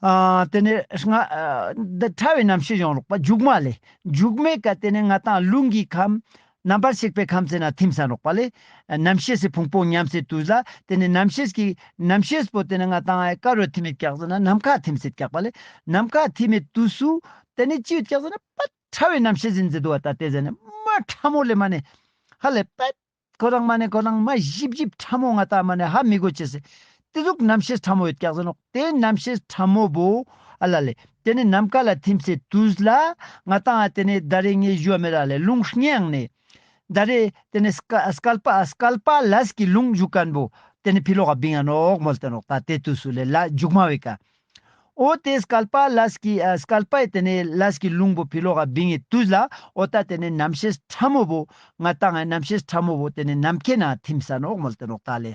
ཨ་དེ་ནས་ང་ཨ་འདི་ཕྲ་བའི་རྣམ་ཤེས་ཡོང་རོགས་པ་མཇུག་མ་ལས་མཇུག་མའི་ཀ་དེ་ནས་ང་ཏང་རླུང་གི་ཁམས་རྣམ་པར་ཤེས་པའི་ཁམས་ཟེར་ན་ཐིམ་ས་རོགས་པ་ལས་རྣམ་ཤེས་སི་ཕུང་པོ་ཉམས་སེ་དུས་ལ་དེ་ནས་རྣམ་ཤེས་ཀྱི་རྣམ་ཤེས་པོ་དེ་ནས་ང་ཏང་ཨེ་ཀ་རུ་ཐིམ་མེད་ཀྱག་ཟེར་ན་ནམ་མཁའ་ཐིམ་སེ་ཀྱག་པ་ལས་ནམ་མཁའ་ཐིམ་མེད་དུས་སུ་དེ་ནས་ཅི་ཡོད་ཀྱག་ཟེར་ན་པད་ཕྲ་བའི་རྣམ་ཤེས་ཡིན་ཟེར་འདུག་བ། ད་དེ་ཟེར་ན་མ་ཕྲ་མོ་ལས་མ་ནས་ཧ་ལས་པད། ཁོ་རང་མ་ནེ་ཁོ་རང་མ་ཞིབ་ཞིབ་ཕྲ་མོ་ང་ཏང་མ་ནེ་ཧ་མི་གོ་ཅེས་སི། དེ་ཟུག་རྣམ་ཤེས་ཕྲ་མོ་ཡོད་ཀྱག་ཟེར་ནོག། དེ་རྣམ་ཤེས་ཕྲ་མོ་བོ་ཨ་ལ་ལེ། དེ་ནི་ནམ་མཁའ་ལ་ཐིམ་སེ་དུས་ལ་ང་ཏང་ཨ་དེ་ནི་ད་རེ་ངས་ཞུ་བ་མེད་ར་ལེ་རླུང་ལྔའང་ནི། ད་རེ་དེ་ནི་སྐ་སྐལ་པ་སྐལ་པ་ལས་ཀྱི་རླུང་ཞུ་མཁན་བོ་དེ་ནི་ཕི་ལོག་ག་བིང་ང་ནོག་མོལ་ཏེ་ནོག། ད་དེ་དུས་སུ་ལེ་ལ་མཇུག་མ་བའི་ཀ། འོ་ཏེ་སྐལ་པ་ལས་ཀྱི་ཨ་སྐལ་པའི་ཏེ་ནེ་ལས་ཀྱི་རླུང་པོ་ཕི་ལོག་ག་བིང་ངི་དུས་ལ་འོ་ཏ་ཏེ་ནེ་རྣམ་ཤེས་ཕྲ་མོ་བོ་ང་ཏང་ངི་རྣམ་ཤེས་ཕྲ་མོ་བོ་ཏེ་ནེ་ནམ་མཁའི་ནང་ཐིམ་ས་ནོག་མོལ་ཏེ་ནོག་ཏ་ལེ།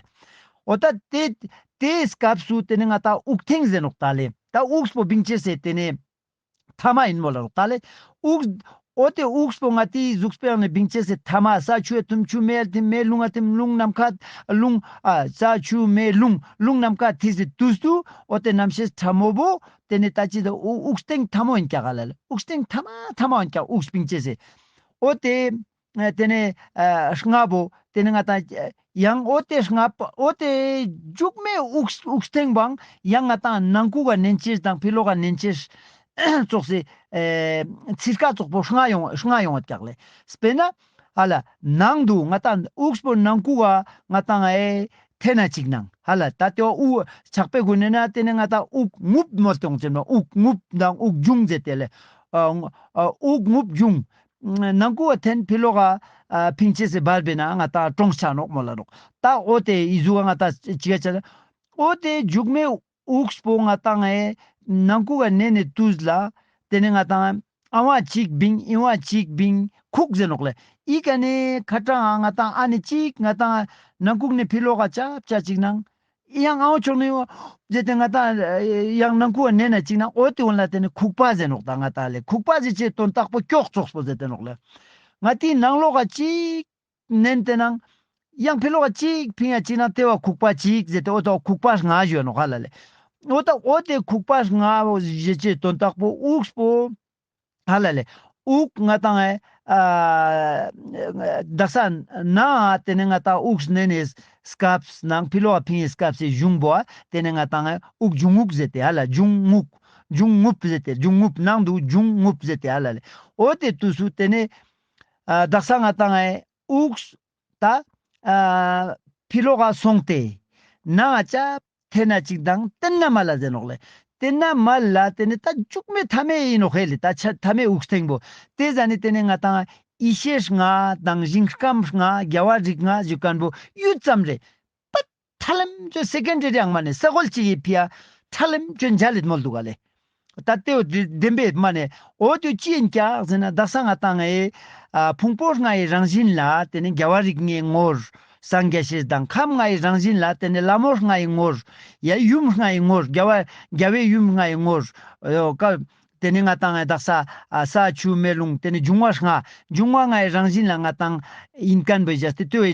འོ་ཏ་ཏེ་ཏེ་སྐབས་སུ་ཏེ་ནེ་ང་ཏང་དབུགས་ཐེངས་ཟེར་ནོག་ཏ་ལེ། ཏ་དབུགས་པོ་བིང་ཅེས་སི་ཏེ་ནེ་ཐ་མ་ཨིན་མོལ་ལ་ནོག་ཏ་ལེ། དབུགས་འོ་ཏེ་དབུགས་པོ་ང་ཏིའི་གཟུགས་པོའི་ནང་ནེ་བིང་ཅེས་སི་ཐ་མ་ས་ཆུ་ཐིམ་ཆུ་མེ་ཐིམ་མེ་རླུང་ང་ཐིམ་རླུང་ནམ་མཁའ་རླུང་ཨ་ས་ཆུ་མེ་རླུང་རླུང་ནམ་མཁའ་ཐིམ་སི་དུས་སུ་འོ་ཏེ་རྣམ་ཤེས་ཕྲ་མོ་བོ་ཏེ་ནེ་ཏ་ཅི་ཏ་དབུགས་ཐེངས་ཐ་མ་ཨིན་ཀྱག་ལ་ལེ། དབུགས་ཐེངས་ཐ་མ་ཐ་མ་ཨིན་ཀྱག་དབུགས་བིང་ཅེས་སི། འོ་ཏེ་ཨ་ཏེ་ནེ་ཨ་ལྔ་བོ་ཏེ་ནེ་ང་ཏང་ཡང་འོ་ཏེ་ལྔ་པ་འོ་ཏེ་མཇུག་མའི་དབུགས་དབུགས་ཐེངས་བོའང་ཡང་ང་ཏང་ནང་ཁུག་ག་ནན་ཅེས་དང་ཕི་ལོག་ག་ནན་ཅེས་ཙོགས་སི་ཨེ་ཚིར་ཀ་ཙོགས་པོ་ལྔ་ཡོང་ལྔ་ཡོང་བ་ཀྱག་ལེ། སྤེར་ན་ཧ་ལ་ནང་དུ་ང་ཏང་དབུགས་པོ་ནང་ཁུག་ག་ང་ཏང་ཨེ་ཐེ་ན་ཅིག་ནང་ཧ་ལ་ཏ་ཏེ་བོ་དབུགས་ཆག་པའི་སྒོ་ནས་ན་ཏེ་ནེ་ང་ཏང་དབུགས་རྔུབ་མོལ་ཏེ་ཡོང་ཅེས་ན་དབུགས་རྔུབ་དང་དབུགས་འབྱུང་ཟེར་ཏེ་ལེ། ཨ་ཨ་དབུགས་རྔུབ་འབྱུང་། ནང་ཁུག་ག་ཐེན་ཕི་ལོག་ག་ཨ་ཕིང་ཅེས་སི་བར་བེ་ན་ང་ཏང་གྲོངས་ཆ་ནོག་མོལ་ལ་ནོག། ཏ་འོ་ཏེ་འི་ཟུག་ག་ང་ཏང་ཅི་ག་ཆ་ལ། འོ་ཏེ་མཇུག་མའི་དབུགས་པོ་ང་ཏང་ཨེ་ནང་ཁུག་ག་ནན་ནི་དུས་ལ་ཏེ་ནེ་ང་ཏང་ཨ་བ་ཅིག་བིང་ཨི་བ་ཅིག་བིང་ཁུག་ཟེར་ནོག་ལེ། འི་ཀ་ནེ་ཁ་ཏང་ང་ཏང་ཨ་ནེ་ཅིག་ང་ཏང་ནང་ཁུག་ནེ་ཕི་ལོག་ག་ཅབ་ཅ་ཅིག་ནང་། ཡང་ཨའོ་ཆོག་ནི་ཡོ། ཟེར་ཏེ་ང་ཏང་ཡང་ནང་ཁུག་ག་ནན་ན་ཅིག་ན་འོ་ཏེ་འོན་ལ་ཏེ་ནེ་ཁུག་པ་ཟེར་ནོག་ཏ་ང་ཏང་ལེ། ཁུག་པ་ཟེར་ཅེས་དོན་དག་པོ་ཀྱོག་ཙོགས་པོ་ཟེར་ཏེ་ནོག་ལེ། ང་ཏིའི་ནང་ལོག་ག་ཅིག་ནན་ཏེ་ནང་ཡང་ཕི་ལོག་ག་ཅིག་ཕིང་ཡ་ཅིག་ན་ཏེ་བ་ཁུག་པ་ཅིག་ཟེར་ཏེ་འོ་ཏ་ཁུག་པ་ལྔ་ཞུ་ནོག་ཧ་ལ་ལེ། འོ་ཏ་འོ་ཏེ་ཁུག་པ་ལྔ་ཟེར་ཅེས་དོན་དག་པོ་དབུགས་པོ་ཧ་ལ་ལེ། དབུགས་ང་ཏང་ཨེ་ཨ་དག་ས་ན་ཏེ་ནེ་ང་ཏང་དབུགས་ནན་ནི་སྐབས་ནང་ཕི་ལོག་ག་ཕིང་ངི་སྐབས་སི་གཞུང་བོ་ཏེ་ནེ་ང་ཏང་ཨེ་དབུགས་འབྱུང་རྔུབ་ཟེར་ཏེ་ཧ་ལ་འབྱུང་རྔུབ་འབྱུང་རྔུབ་ཟེར་ཏེ་འབྱུང་རྔུབ་ནང་དུ་འབྱུང་རྔུབ་ཟེར་ཏེ་ཧ་ལ་ལེ། འོ་ཏེ་དུས་སུ་ཏེ་ནེ་ཨ་དག་ས་ང་ཏང་ཨེ་དབུགས་ཏ་ཨ་ཕི་ལོག་ག་སོང་སྟེ་ནང་ང་ཅབ་ཐེ་ན་ཅིག་དང་ཏེན་ན་མ་ལ་ཟེར་ནོག་ལེ། ཏེན་ན་མ་ལ་ཏེ་ནེ་ཏ་མཇུག་མའི་ཐ་མའི་ཨིན་ནོག་ཧེ་ལེ། ཏ་ཆ་ཐ་མའི་དབུགས་ཐེངས་པོ་ཏེ་ཟ་ནེ་ཏེ་ནེ་ང་ཏང་ཡེ་ཤེས་ལྔ་དང་ཞིང་ཁམས་ལྔ་རྒྱལ་བ་རིགས་ལྔ་ཞུ་ཁན་བོ་ཡུད་ཙམ་རེ་པད་ཐ་ལམ་ཅོ་སེ་ཀེན་རེ་རེ་ཡང་མ་ནེ་ས་གོལ་ཅིག་གི་ཕི་ཡ་ཐ་ལམ་ཅོ་མཇལ་ལེད་མོལ་དུག་ག་ལེ། ཏ་ཏེ་བོ་བདེན་པའི་མ་ནེ་འོ་ཏེ་ཅི་ཨིན་ཀྱག་ཟེར་ན་དག་ས་ང་ཏང་ངི་ཨ་ཕུང་པོ་ལྔའི་རང་བཞིན་ལ་ཏེ་ནེ་རྒྱལ་བ་རིགས་ལྔའི་ངོར་སངས་རྒྱས་ཤེས་དང་ཁམས་ལྔའི་རང་བཞིན་ལ་ཏེ་ནེ་ལྷ་མོ་ལྔའི་ངོར་ཡ་ཡུམ་ལྔའི་ངོར་རྒྱལ་བ་རྒྱལ་བའི་ཡུམ་ལྔའི་ངོར་ཡོ་ཀ་ཏེ་ནེ་ང་ཏང་ངི་དག་ས་ཨ་ས་ཆུ་མེ་རླུང་ཏེ་ནེ་འབྱུང་བ་ལྔ་འབྱུང་བ་ལྔའི་རང་བཞིན་ལ་ང་ཏང་ཨིན་ཁན་བོ་ཞག་སྟེ་ཏེ་བོའི་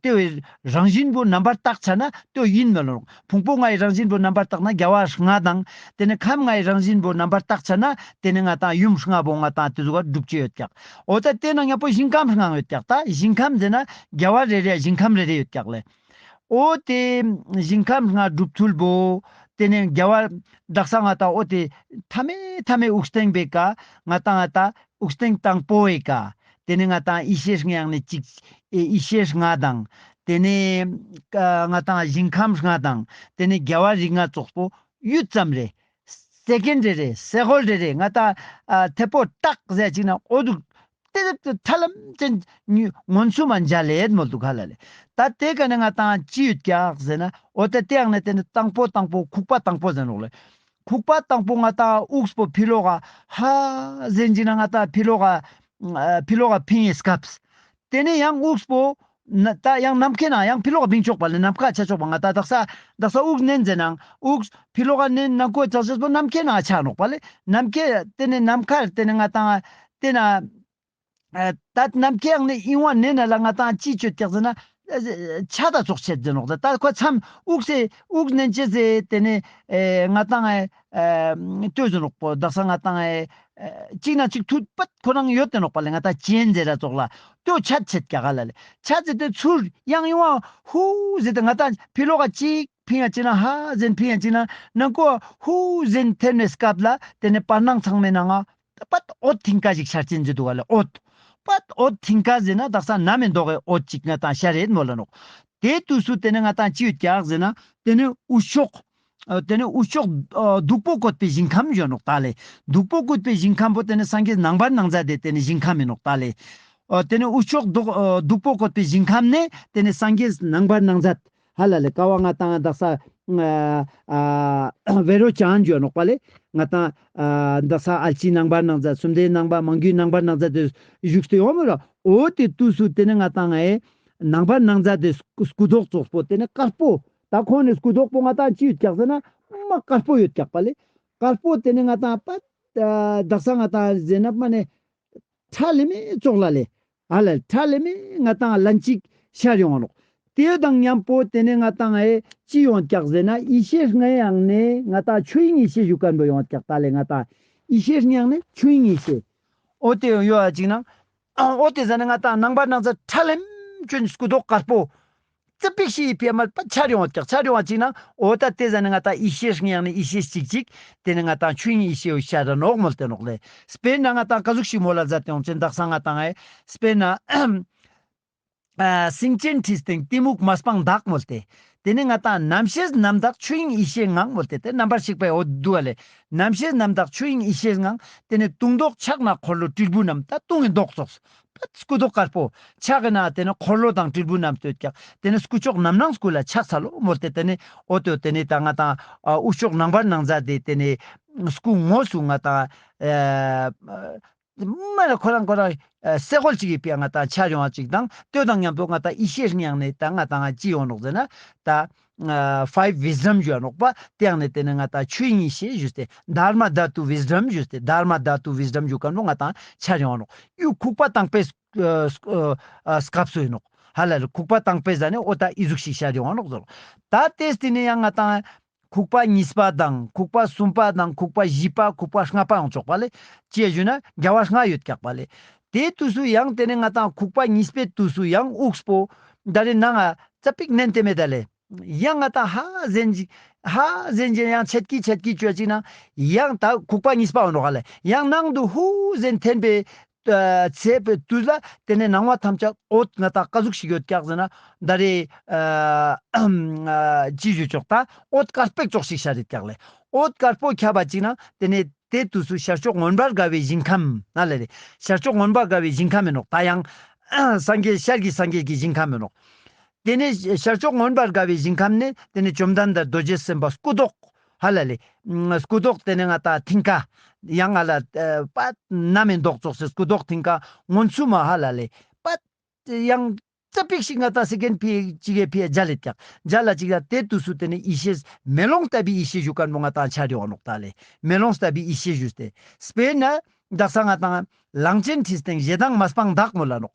ཏེ་བོའི་རང་བཞིན་བོ་རྣམ་པར་བརྟག་ཆ་ན་ཏེ་བོ་ཨིན་མ་ནོག། ཕུང་པོ་ལྔའི་རང་བཞིན་པོ་རྣམ་པར་བརྟགས་ན་རྒྱལ་བ་ལྔ་དང་། ཏེ་ནེ་ཁམས་ལྔའི་རང་བཞིན་པོ་རྣམ་པར་བརྟགས་ཆ་ན་ཏེ་ནེ་ང་ཏང་ཡུམ་ལྔ་པོ་ང་ཏང་ཏེ་ཟུག་ག་གྲུབ་ཅེས་ཡོད་ཀྱག། འོ་ཏ་ཏེ་ནང་ཉམ་པོ་ཞིང་ཁམས་ལྔ་ཡོད་ཀྱག། ཏ་ཞིང་ཁམས་ཟེར་ན་རྒྱལ་བ་རེ་རེ་ཞིང་ཁམས་རེ་རེ་ཡོད་ཀྱག་ལེ། འོ་ཏེ་ཞིང་ཁམས་ལྔ་གྲུབ་ཚུལ་བོ་ཏེ་ནེ་རྒྱལ་བ་དག་ས་ང་ཏང་འོ་ཏེ་ཐ་མའི་ཐ་མའི་དབུགས་སྟེང་པའི་ཀ་ང་ཏང་ང་ཏང་དབུགས་སྟེང་དང་པོའི་ཀ་ཏེ་ནེ་ང་ཏང་ཡེ་ཤེས་ལྔ་ཡང་ནི་ཅིག་ཨེ་ཡེ་ཤེས་ལྔ་དང་། ཏེ་ནེ་ཨ་ང་ཏང་ཞིང་ཁམས་ལྔ་དང་། ཏེ་ནེ་རྒྱལ་བ་རིགས་ལྔ་ཙོགས་པོ་ཡུད་ཙམ་རེ། སེ་ཀེན་རེ་རེ་ས་གོལ་རེ་རེ་ང་ཏང་ཨ་ཐེ་པོ་ཏག་ཟེར་ཅིག་ན་འོ་དུག་ཏེ་ཏེ་ཐ་ལམ་ཅན་མངོན་སུམ་མ་མཇལ་ལེད་མོལ་དུག་ག་ལེ། ཏ་ཏེ་ཀ་ནེ་ང་ཏང་ཅི་ཡོད་ཀྱག་ཟེར་ན་འོ་ཏ་ཏེ་ཡང་ནེ་ཏེ་ནེ་དང་པོ་དང་པོ་ཁུག་པ་དང་པོ་ཟེར་ནོག་ལེ། ཁུག་པ་དང་པོ་ང་ཏང་དབུགས་པོ་ཕི་ལོག་ག་ཧ་ཟེར་ཅིག་ན་ང་ཏང་ཕི་ལོག་ག་ཨ་ཕི་ལོག་ག་ཕིང་ངི་སྐབས། ཏེ་ནེ་ཡང་དབུགས་པོ་ན་ཏ་ཡང་ནམ་མཁའི་ནང་ཡང་ཕི་ལོག་ག་བིང་ཆོག་པ་ལེ། ནམ་མཁའ་ཆ་ཆོག་པ་ང་ཏང་དག་ས་དག་ས་དབུགས་ནན་ཟེར་ནང་དབུགས་ཕི་ལོག་ག་ནན་ནང་ཁུག་ཆ་ཆོག་པ་ནམ་མཁའི་ནང་ཆ་ནོག་པ་ལེ། ནམ་མཁའི་ཏེ་ནེ་ནམ་མཁའ་ཏེ་ནེ་ང་ཏང་ཏེ་ན་ཨ་ཏ་ནམ་མཁའི་ནང་ནེ་ཨིན་བ་ནན་ན་ལ་ང་ཏང་ཅི་ཅོད་ཀྱག་ཟེར་ན་ཨ་ཆ་ཏ་ཙོགས་ཆད་ཟེར་ནོག། ཏ་ཁོ་མཚམས་དབུགས་སེ་དབུགས་ནན་ཅེས་ཟེར་ཏེ་ནེ་ཨེ་ང་ཏང་ཨེ་ཨ་ལྟོས་ཟེར་ནོག་པོ། དག་ས་ང་ཏང་ཨེ་ཨ་ཅིག་ན་ཅིག་ཐུད་པད་ཁོ་རང་ཡོད་དེ་ནོག་པ་ལེ། ང་ཏང་ཅེན་ཟེར་ར་ཙོགས་ལ་ལྟོས་ཆད་ཆད་ཀྱག་ག་ལ་ལེ། ཆད་ཟེར་ཏེ་ཚུར་ཡང་ཨིན་བ་ཧུ་ཟེར་ཏེ་ང་ཏང་ཕི་ལོག་ག་ཅིག་ཕིང་ཡ་ཅིག་ན་ཧ་ཟེར་ཕིང་ཡ་ཅིག་ན་ནང་ཁུག་ཧུ་ཟེར་ཐེན་ནེ་སྐབས་ལ་ཏེ་ནེ་བར་སྣང་ཚང་མའི་ནང་ང་པད་འོད་མཐིང་ཀ་ཞིག་ཤར་ཅེན་ཟེར་དུག་ག་ལེ། འོད་པད་འོད་མཐིང་ཀ་ཟེར་ན་དག་ས་ནམ་མེ་མདོག་གི་འོད་ཅིག་ང་ཏང་ཤར་རེད་མོལ་ལ་ནོག། ཏེ་དུས་སུ་ཏེ་ནེ་ང་ཏང་ཅི་ཡོད་ཀྱག་ཟེར་ན་ཏེ་ནེ་དབུས་ཕྱོགས་ཨ་ཏེ་ནེ་དབུས་ཕྱོགས་ཨ་སྟུག་པོ་བཀོད་པའི་ཞིང་ཁམས་ཡོད་ནོག་ཏ་ལེ། སྟུག་པོ་བཀོད་པའི་ཞིང་ཁམས་པོ་ཏེ་ནེ་སངས་རྒྱས་རྣམ་པར་སྣང་མཛད་དེ་ཏེ་ནེ་ཞིང་ཁམས་ཨིན་ནོག་ཏ་ལེ། ཨ་ཏེ་ནེ་དབུས་ཕྱོགས་སྟུག་ཨ་སྟུག་པོ་བཀོད་པའི་ཞིང་ཁམས་ནེ་ཏེ་ནེ་སངས་རྒྱས་རྣམ་པར་སྣང་མཛད་ཧ་ལ་ལེ། ཀ་བ་ང་ཏང་དག་ས་ ཨ་ཨ་བེ་རོ་ཅན་ཞུ་ནོག་པ་ལེ། ང་ཏང་ཨ་དག་ས་ཨལ་ཅི་རྣམ་པར་སྣང་མཛད། སུམ་མདའི་རྣམ་པ། མང་རྒྱུའི་རྣམ་པར་སྣང་མཛད་དེ་བཞུགས་ཏེ་ཡོང་མོལ་ལ། འོ་དེ་དུས་སུ་དེ་ནས་ང་ཏང་ཨེ་རྣམ་པར་སྣང་མཛད་དེ་སྐུ་མདོག་ཙོགས་པོ་དེ་ནས་དཀར་པོ། ད་ཁོང་ནི་སྐུ་མདོག་པོ་ང་ཏང་ཅི་ཡོད་ཀྱག་ཟེར་ན་མ་དཀར་པོ་ཡོད་ཀྱག་པ་ལེ། དཀར་པོ་དེ་ནས་ང་ཏང་པ་ཨ་དག་ས་ང་ཏང་ཟེར་ན་མ་ནས་ཁྲ་ལེ་མེ་ཙོགས་ལ་ལེ། ཧ་ལ་ཁྲ་ལེ་མེ་ང་ཏང་ལན་ཅིག་ཤར་ཡོང་ནོག། དེ་དང་མཉམ་པོ་དེ་ནས་ང་ཏང་ཨེ་ཅི་ཡོང་ཀྱག་ཟེར་ན་ཡེ་ཤེས་ལྔའི་ཡང་ནས་ང་ཏང་ཆོས་དབྱིངས་ཡེ་ཤེས་ཞུ་མཁན་པོ་ཡོང་ཀྱག་ད་ལེ། ང་ཏང་ཡེ་ཤེས་ལྔའི་ཡང་ནས་ཆོས་དབྱིངས་ཡེ་ཤེས། འོ་དེ་ཡོང་ཡོད་ཅིག་ན། འོ་དེ་ཟ་ནས་ང་ཏང་རྣམ་པར་སྣང་མཛད་ཁྲ་ལེམ་ཅོན་སྐུ་མདོག་དཀར་པོ། ཙ་པིག་ཤིག་ཕི་མ་པ་ཆར་ཡོང་བ་ཀྱག། ཆར་ཡོང་བ་ཅིག་ན་འོ་ད་དེ་ཟ་ནས་ང་ཏང་ཡེ་ཤེས་ལྔའི་ཡང་ནས་ཡེ་ཤེས་ཅིག་ཅིག། དེ་ནས་ང་ཏང་ཆོས་དབྱིངས་ཡེ་ཤེས་ཤར་ར་ནོག་མོལ་ཏེ་ནོག་ལེ། དཔེར་ན་ང་ཏང་ཀ་ཟུག་ཤིག་མོལ་ལ་མཛད་དེ་ཡོང་ཅེན་དག་ས་ང་ཏང་ཨེ་དཔེར་ན། ཨ་སེང་ཆེན་ཁྲི་སྟེང་གཏི་མུག་མ་སྤངས་བདག་མོལ་ཏེ། དེ་ནས་ང་ཏང་རྣམ་ཤེས་རྣམ་དག་ཆོས་དབྱིངས་ཡེ་ཤེས་ངང་མོལ་ཏེ། དེ་རྣམ་པར་ཤེས་པའི་འོ་དུ་བ་ལེ། རྣམ་ཤེས་རྣམ་དག་ཆོས་དབྱིངས་ཡེ་ཤེས་ངང་། དེ་ནས་དུང་མདོག་ཕྱག་ན་འཁོར་ལོ་དྲིལ་བུ་བསྣམས། ད་དུང་གི་མདོག་ཙོགས། པད་སྐུ་མདོག་དཀར་པོ། ཕྱག་གི་ནང་དེ་ནས་འཁོར་ལོ་དང་དྲིལ་བུ་བསྣམས་ཏེ་ཡོད་ཀྱག། དེ་ནས་སྐུ་ཅོག་རྣམ་སྣང་སྐུ་ལ་ཕྱག་འཚལ་ལོ་མོལ་ཏེ། དེ་ནས་འོ་དོ་དེ་ནས་ད་ང་ཏང་ཨ་དབུ་ཅོག་རྣམ་པར་སྣང་མཛད་དེ་དེ་ནས་སྐུ་ངོ་སུ་ང་ཏང་ཨ་མ་ན་ཁོ་རང་ཁོ་རང་ཨ་སེ་གོལ་ཅིག་གི་ཕི་ང་ཏང་ཆར་ཡོང་བ་ཅིག་དང་དེ་དང་མཉམ་དུ་ང་ཏང་ཡེ་ཤེས་ལྔའི་ཡང་ནས་ད་ང་ཏང་ཅི་ཡོང་ནོག་ཟེར་ན་ད་ཨ་ཕའིབ་ཝིས་ཌམ་ཞུ་ནོག་པ། དེ་ཡང་ནས་དེ་ནས་ང་ཏང་ཆོས་དབྱིངས་ཡེ་ཤེས་ཞུས་ཏེ་དྷརྨ་དྷཱ་ཏུ་ཝིས་ཌམ་ཞུས་ཏེ་དྷརྨ་དྷཱ་ཏུ་ཝིས་ཌམ་ཞུ་མཁན་པོ་ང་ཏང་ཆར་ཡོང་ནོག། ཡུ་ཁུག་པ་དང་པོའི་ཨ་ཨ་སྐབས་སུ་ཡིན་ནོག། ཧ་ལ་ལེ་ཁུག་པ་དང་པོའི་ཟ་ནས་འོ་ད་ཨི་ཟུག་ཤིག་ཤར་ཡོང་ནོག་ཟེར། ད་དེ་སྟེ་ནས་ཡང་ང་ཏང་ཁུག་པ་གཉིས་པ་དང་ཁུག་པ་གསུམ་པ་དང་ཁུག་པ་བཞི་པ་ཁུག་པ་ལྔ་པ་ཡོང་ཆོག་པ་ལེ། ཅི་ཡ་ཞུ་ན་རྒྱལ་བ་ལྔ་ཡོད་ཀྱག་པ་ལེ། དེ་དུས་སུ་ཡང་དེ་ནས་ང་ཏང་ཁུག་པ་གཉིས་པའི་དུས་སུ་ཡང་དབུགས་པོ་ད་རེ་ནང་ང་ཙ་པིག་མནན་ཏེ་མེད་ད་ལེ། ཡང་ང་ཏང་ཧ་ཟེན་ཅིག་ཧ་ཟེན་ཅིག་ཡང་ཆད་ཀི་ཆད་ཀི་ཅོ་ཅིག་ན་ཡང་ད་ཁུག་པ་གཉིས་པ་ཡོང་ནོག་ལེ། ཡང་ནང་དུ་ཧུ་ཟེན་འཐེན་པའི་ཨ་ཚེ་བའི་དུས་ལ་དེ་ནས་སྣང་བ་ཐམས་ཅད་འོད་ང་ཏང་ཀ་ཟུག་ཤིག་ཡོད་ཀྱག་ཟེར་ན་ད་རེ་ཨ་ཨ་ཅི་ཞུ་ཆོག་ད་འོད་དཀར་པོ་ཙོགས་ཤིག་ཤར་རེད་ཀྱག་ལེ། འོད་དཀར་པོ་ཁྱབ་པ་ཅིག་ན་དེ་ནས་དེ་དུས་སུ་ཤར་ཕྱོགས་མངོན་པར་དགའ་བའི་ཞིང་ཁམས་ན་ལེ་རེ། ཤར་ཕྱོགས་མངོན་པར་དགའ་བའི་ཞིང་ཁམས་ཡིན་ནོག། ད་ཡང་སངས་རྒྱས་ཤར་གྱི་སངས་རྒྱས་ཀྱི་ཞིང་ཁམས་ཡིན་ནོག། དེ་ནས་ཤར་ཕྱོགས་མངོན་པར་དགའ་བའི་ཞིང་ཁམས་ནས་དེ་ནས་བཅོམ་ལྡན་འདས་རྡོ་རྗེ་སེམས་དཔའ་སྐུ་མདོག་ཧ་ལ་ལེ། ཨ་སྐུ་མདོག་དེ་ནས་ང་ཏང་མཐིང་ཀ་ཡང་ང་ལ་ཨ་པད་ནམ་མི་མདོག་ཙོགས་སེ་སྐུ་མདོག་མཐིང་ཀ་མངོན་སུམ་མ་ཧ་ལ་ལེ། པད་ཡང་ཙ་པིག་ཤིག་ང་ཏང་སེ་ཀེན་ཕི་ཅིག་གི་ཕི་མཇལ་ལེ་ཀྱག། མཇལ་ལ་ཅིག་ལ་དེ་དུས་སུ་དེ་ནས་ཡེ་ཤེས་མེ་ལོང་ལྟ་བུའི་ཡེ་ཤེས་ཞུ་མཁན་པོ་ང་ཏང་ཆར་ཡོང་ནོག་ད་ལེ། མེ་ལོང་ལྟ་བུའི་ཡེ་ཤེས་ཞུས་ཏེ། དཔེར་ན་དག་ས་ང་ཏང་གླང་ཆེན་ཁྲི་སྟེང་ཞེ་སྡང་མ་སྤངས་བདག་མོལ་ལ་ནོག།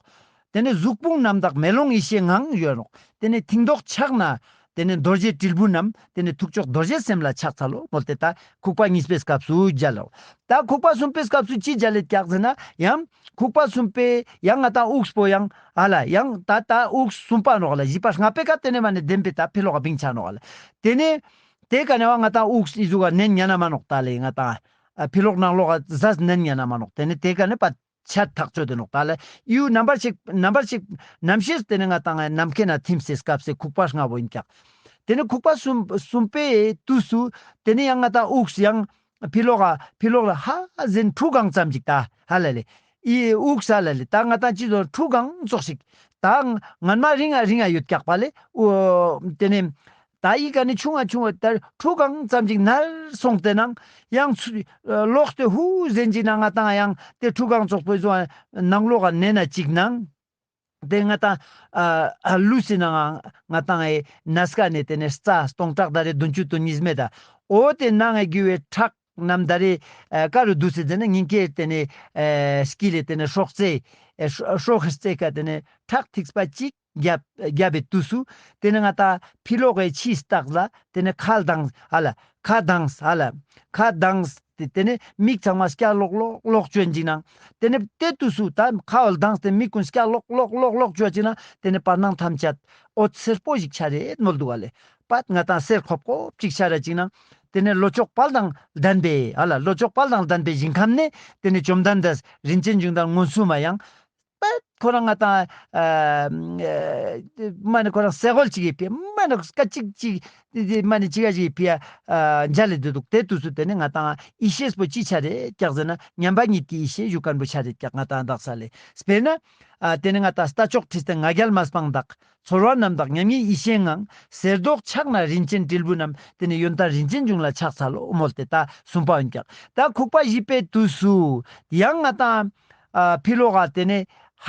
དེ་ནས་གཟུགས་ཕུང་རྣམ་དག་མེ་ལོང་ཡེ་ཤེས་ངང་ཡོད་ནོག། དེ་ནས་མཐིང་མདོག་ཕྱག་ན་དེ་ནས་རྡོ་རྗེ་དྲིལ་བུ་བསྣམས། དེ་ནས་ཐུགས་མཆོག་རྡོ་རྗེ་སེམས་ལ་ཕྱག་འཚལ་ལོ་མོལ་ཏེ་ད་ཁུག་པ་གཉིས་པའི་སྐབས་སུ་མཇལ་ལོ། ད་ཁུག་པ་གསུམ་པའི་སྐབས་སུ་ཅི་མཇལ་ལེ་ཀྱག་ཟེར་ན་ཡང་ཁུག་པ་གསུམ་པའི་ཡང་ང་ཏང་དབུགས་པོ་ཡང་ཧ་ལ་ཡང་ད་ད་དབུགས་གསུམ་པ་ནོག་ལེ། བཞི་པ་ལྔ་པའི་ཀ་དེ་ནས་མ་ནས་བདེན་པའི་ད་ཕི་ལོག་ག་བིང་ཆ་ནོག་ལེ། དེ་ནས་དེ་ཀ་ནས་བ་ང་ཏང་དབུགས་ཨི་ཟུག་ག་ནན་ཉན་ན་མ་ནོག་ད་ལེ། ང་ཏང་ཨ་ཕི་ལོག་ནང་ལོག་ག་ཟས་ནན་ཉན་ན་མ་ནོག། དེ་ནས་དེ་ཀ་ནས་པ་ཆད་ཐག་ཆོད་དེ་ནོག་ད་ལེ། ཡུ་རྣམ་པར་ཤེས་རྣམ་པར་ཤེས་རྣམ་ཤེས་དེ་ནས་ང་ཏང་ནམ་མཁའ་ན་ཐིམ་སེ་སྐབས་སེ་ཁུག་པ་ལྔ་བོ་ཡིན་ཀྱག། དེ་ནས་ཁུག་པ་གསུམ་གསུམ་པའི་དུས་སུ་དེ་ནས་ཡང་ང་ཏང་དབུགས་ཡང་ཕི་ལོག་ག་ཕི་ལོག་ལ་ཧ་ཟེན་ཁྲུ་གང་ཙམ་ཅིག་ད་ཧ་ལ་ལེ། ཨི་དབུགས་ཧ་ལ་ལེ་ད་ང་ཏང་ཅི་ཟོ་ཁྲུ་གང་ཙོགས་ཤིག་ད་ངན་མ་རིང་ང་རིང་ང་ཡོད་ཀྱག་པ་ལེ། འོ་དེ་ནས་ད་ཡི་ག་ནི་ཆུང་ང་ཆུང་ང་ད་ཁྲུ་གང་ཙམ་ཅིག་ནར་སོང་སྟེ་ནང་ཡང་ཚུ་ལོག་སྟེ་ཧུ་ཟེན་ཅིག་ན་ང་ཏང་ཡང་དེ་ཁྲུ་གང་ཙོགས་པོའི་ཟོ་ནང་ལོག་ག་ནན་ན་ཅིག་ནང་དེ་ང་ཏང་ཨ་ལུས་སི་ནང་ང་ང་ཏང་ཨེ་ན་སྐ་ནས་དེ་ནས་རྩ་སྟོང་ཕྲག་ད་རེ་བདུན་ཅུ་དོན་གཉིས་མེད་ད། འོ་དེ་ནང་ང་རྒྱུ་བའི་ཁྲག་རྣམས་ད་རེ་ཨ་ཀ་རུ་འདུས་སེ་དེ་ནས་སྙིང་གའི་དེ་ནས་ཨེ་དཀྱིལ་ལས་དེ་ནས་སྲོག་རྩའི་ཨེ་སྲོག་གི་རྩའི་ཀ་དེ་ནས་ཁྲག་ཐིགས་པ་གཅིག་བརྒྱབ་བརྒྱབ་པའི་དུས་སུ་དེ་ནས་ང་ཏང་ཕི་ལོག་གི་ཕྱིའི་རྟགས་ལ་དེ་ནས་ཁ་གདངས་ཧ་ལ་ཁ་གདངས་ཧ་ལ་ཁ་གདངས་ཏེ་དེ་ནས་མིག་ཚང་མ་སྐྱ་ལོག་ལོག་ལོག་ཅོ་ཡིན་ཅིག་ནང་། དེ་ནས་དེ་དུས་སུ་ད་ཁ་བ་གདངས་ཏེ་མིག་གུན་སྐྱ་ལོག་ལོག་ལོག་ལོག་ཅོ་ཡིན་ཅིག་ནང་། དེ་ནས་བར་སྣང་ཐམས་ཅད་འོད་སེར་པོ་ཞིག་ཆ་རེད་མོལ་འདུག་ག་ལེ། པད་ང་ཏང་སེར་ཁོབ་ཁོབ་ཅིག་ཆ་ར་ཅིག་ནང་། དེ་ནས་ལྷོ་ཕྱོགས་དཔལ་དང་ལྡན་པའི་ཨ་ལ་ལྷོ་ཕྱོགས་དཔལ་དང་ལྡན་པའི་ཞིང་ཁམས་ནས་དེ་ནས་བཅོམ་ལྡན་འདས་རིན་ཆེན་འབྱུང་ལྡན་མངོན་སུམ་མ་ཡང་། པད་ཁོ་རང་ང་ཏང་ཨ་མ་ནེ་ཁོ་རང་སེ་གོལ་ཅིག་གི་ཕི་མ་ནེ་སྐད་ཅིག་ཅིག་མ་ནེ་ཅིག་ག་ཅིག་གི་ཕི་ཨ་མཇལ་ལེ་དུག། དེ་དུས་སུ་དེ་ནེ་ང་ཏང་ཡེ་ཤེས་པོ་ཅི་ཆ་རེད་ཀྱག་ཟེར་ན་མཉམ་པ་ཉིད་ཀྱི་ཡེ་ཤེས་ཞུ་ཁན་པོ་ཆ་རེད་ཀྱག། ང་ཏང་དག་ས་ལེ་སྤེར་ན་ཨ་དེ་ནེ་ང་ཏང་རྟ་མཆོག་ཁྲི་སྟེང་ང་རྒྱལ་མ་སྤངས་དག། ཚོར་བ་རྣམ་དག་མཉམ་ཉིད་ཡེ་ཤེས་ངང་། གསེར་མདོག་ཆགས་ན་རིན་ཆེན་དྲིལ་བུ་རྣམས། དེ་ནེ་ཡོན་ཏན་རིན་ཆེན་འབྱུང་ལ་ཕྱག་འཚལ་ལོ་མོལ་ཏེ་ད་གསུམ་པ་ཡིན་ཀྱག། ད་ཁུག་པ་བཞི་པའི་དུས་སུ་ཡང་ང་ཏང་ཨ་ཕི་ལོག་ག་དེ་ནེ་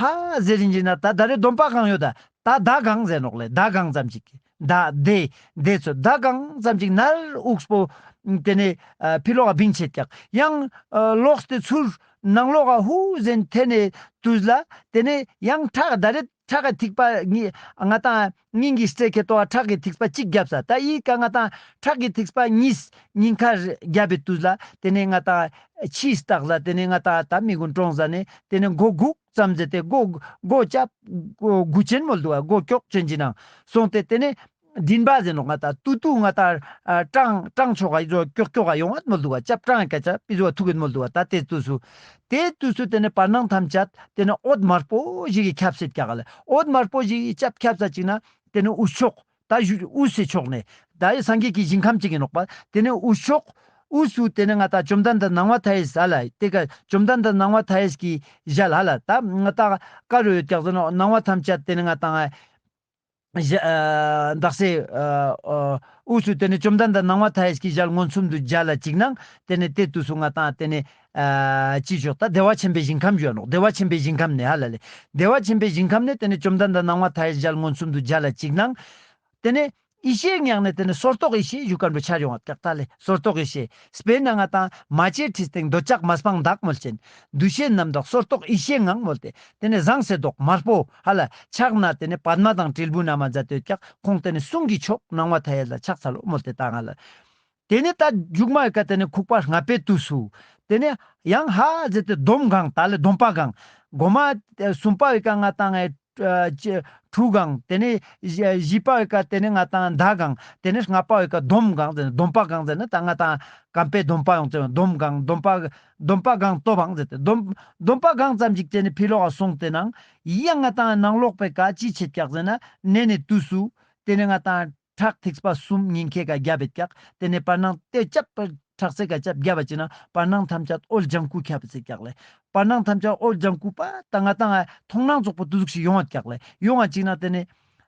ཧ་ཟེར་རིན་ཅིག་ན་ད་ད་རེ་འདོམ་པ་གང་ཡོད་ད། ད་ད་གང་ཟེར་ནོག་ལེ། ད་གང་ཙམ་ཅིག་ད་དེ་དེ་ཚོ་ད་གང་ཙམ་ཅིག་ནར་དབུགས་པོ་དེ་ནེ་ཨ་ཕི་ལོག་ག་བིང་ཆེད་ཀྱག། ཡང་ཨ་ལོག་སྟེ་ཚུར་ནང་ལོག་ག་ཧུ་ཟེར་ཐེན་ནེ་དུས་ལ་དེ་ནེ་ཡང་ཁྲག་ད་རེ་ཁྲག་གི་ཐིགས་པ་ཉི་ང་ཏང་སྙིང་གི་རྩེ་ཁེ་ཏོ་ཁྲག་གི་ཐིགས་པ་གཅིག་བརྒྱབ་ས། ད་ཡི་ཀ་ང་ཏང་ཁྲག་གི་ཐིགས་པ་གཉིས་སྙིང་ཁར་བརྒྱབ་པའི་དུས་ལ་དེ་ནེ་ང་ཏང་ཕྱིའི་རྟགས་ལ་དེ་ནེ་ང་ཏང་ད་མི་གུན་གྲོངས་ཟ་ནེ་དེ་ནེ་མགོ་གུག་ཙམ་ཟེར་ཏེ་མགོ་མགོ་ཅབ་མགོ་གུག་ཅན་མོལ་དུག་ག། མགོ་ཀྱོག་ཅན་ཅིག་ནང་སོང་སྟེ་དེ་ནེ་མགྲིན་པ་ཟེར་ནོག། ང་ཏང་ཏུ་ཏུ་ང་ཏང་ཨ་ཀྲང་ཀྲང་ཆོག་ག་ཡོ་ཀྱོག་ཀྱོག་ག་ཡོང་བ་མོལ་དུག་ག། ཅབ་ཀྲང་ཀ་ཅབ་པི་ཟུ་བ་ཐུག་གིན་མོལ་དུག་ག། ད་དེ་དུས་སུ་དེ་དུས་སུ་དེ་ནེ་བར་སྣང་ཐམས་ཅད་དེ་ནེ་འོད་དམར་པོ་ཞིག་གི་ཁྱབ་སེ་ཀྱག་ལེ། འོད་དམར་པོ་ཞིག་གི་ཅབ་ཁྱབ་ས་ཅིག་ན་དེ་ནེ་དབུས་ཕྱོགས་ད་དབུས་སི་ཕྱོགས་ནེ་ད་སངས་རྒྱས་ཀྱི་ཞིང་ཁམས་ཅིག་ཡིན་ནོག་པ། དེ་ནེ་དབུས་ཕྱོགས་དབུས་སུ་དེ་ནེ་ང་ཏང་བཅོམ་ལྡན་འདས་སྣང་བ་མཐའ་ཡས་ཧ་ལ་དེ་ཀ་བཅོམ་ལྡན་འདས་སྣང་བ་མཐའ་ཡས་ཀྱི་ཞལ་ཧ་ལ་ད་ང་ཏང་ཀ་རུ་ཡོད་ཀྱག་ཟེར་ན་སྣང་བ་ཐམས་ཅད་དེ་ནེ་ང་ཏང་ཨ་ཞལ་ཨ་དག་སེ་ཨ་ཨ་དབུས་སུ་དེ་ནེ་བཅོམ་ལྡན་འདས་སྣང་བ་མཐའ་ཡས་ཀྱི་ཞལ་མངོན་སུམ་དུ་མཇལ་ལ་ཅིག་ནང་དེ་ནེ་དེ་དུས་སུ་ང་ཏང་དེ་ནེ་ཨ་ཅི་ཞོག་ད་བདེ་བ་ཆེན་པོའི་ཞིང་ཁམས་ཞུ་ནོག། བདེ་བ་ཆེན་པོའི་ཞིང་ཁམས་ནེ་ཧ་ལ་ལེ། བདེ་བ་ཆེན་པོའི་ཞིང་ཁམས་ནེ་དེ་ནེ་བཅོམ་ལྡན་འདས་སྣང་བ་མཐའ་ཡས་ཞལ་མངོན་སུམ་དུ་མཇལ་ལ་ཅིག་ནང་དེ་ནེ་ཡེ་ཤེས་ངང་ནེ་དེ་ནེ་སོར་རྟོག་ཡེ་ཤེས་ཞུ་ཁན་པོ་ཆ་ཡོང་བ་ཀྱག་ད་ལེ། སོར་རྟོག་ཡེ་ཤེས་སྤེར་ན་ང་ཏང་མ་བཅོས་ཁྲི་སྟེང་འདོད་ཆགས་མ་སྤངས་དག་མོལ་ཅན། འདུ་ཤེས་རྣམ་དག་སོར་རྟོག་ཡེ་ཤེས་ངང་མོལ་ཏེ་དེ་ནེ་ཟངས་སེ་མདོག་དམར་པོ་ཧ་ལ་ཆགས་ན་དེ་ནེ་པདྨ་དང་དྲིལ་བུ་རྣམས་མ་མཛད་དེ་ཀྱག། ཁོང་དེ་ནེ་གསུང་གི་མཆོག་སྣང་བ་མཐའ་ཡས་ལ་ཕྱག་འཚལ་ལོ་མོལ་ཏེ་ད་ང་ལ། དེ་ནེ་ད་མཇུག་མ་ཡོད་ཀ་དེ་ནེ་ཁུག་པ་ལྔ་པའི་དུས་སུ་དེ་ནེ་ཡང་ཧ་ཟེར་ཏེ་འདོམ་གང་ད་ལེ་འདོམ་པ་གང་། གོ་མ་གསུམ་པ་ཡོད་ཀ་ང་ཏང་ཨེ་ཨ་ཅི་ཁྲུ་གང་། དེ་ནེ་བཞི་བཞི་པ་ཡོད་ཀ་དེ་ནེ་ང་ཏང་མདའ་གང་། དེ་ནེ་ལྔ་པ་ཡོད་ཀ་འདོམ་གང་ཟེར་ན་འདོམ་པ་གང་ཟེར་ན་ད་ང་ཏང་ཀམ་པའི་འདོམ་པ་ཡོང་ཅེས་འདོམ་གང་འདོམ་པ་འདོམ་པ་གང་ཏོ་བང་ཟེར་ཏེ་འདོམ་འདོམ་པ་གང་ཙམ་ཅིག་དེ་ནེ་ཕི་ལོག་ག་སོང་སྟེ་ནང་ཡང་ང་ཏང་ནང་ལོགས་པའི་ཀ་ཅི་ཆེད་ཀྱག་ཟེར་ན་ནེ་ནེ་དུས་སུ་དེ་ནེ་ང་ཏང་ཁྲག་ཐིགས་པ་གསུམ་ཉིན་ཁེ་ཀ་རྒྱབ་བེད་ཀྱག། དེ་ནེ་བར་སྣང་དེ་ཅབ་ཁྲག་ཚེ་ཀ་ཅབ་རྒྱབ་བ་ཅིག་ན་བར་སྣང་ཐམས་ཅད་འོད་ལྗང་ཁུ་ཁྱབ་སེ་ཀྱག་ལེ། བར་སྣང་ཐམས་ཅད་འོད་ལྗང་ཁུ་པ་ད་ང་ཏང་མཐོང་སྣང་རྫོགས་པོ་དུ་ཟུག་ཞིག་ཡོང་བ་ཀྱག་ལེ། ཡོང་བ་ཅིག་ན་དེ་ནེ་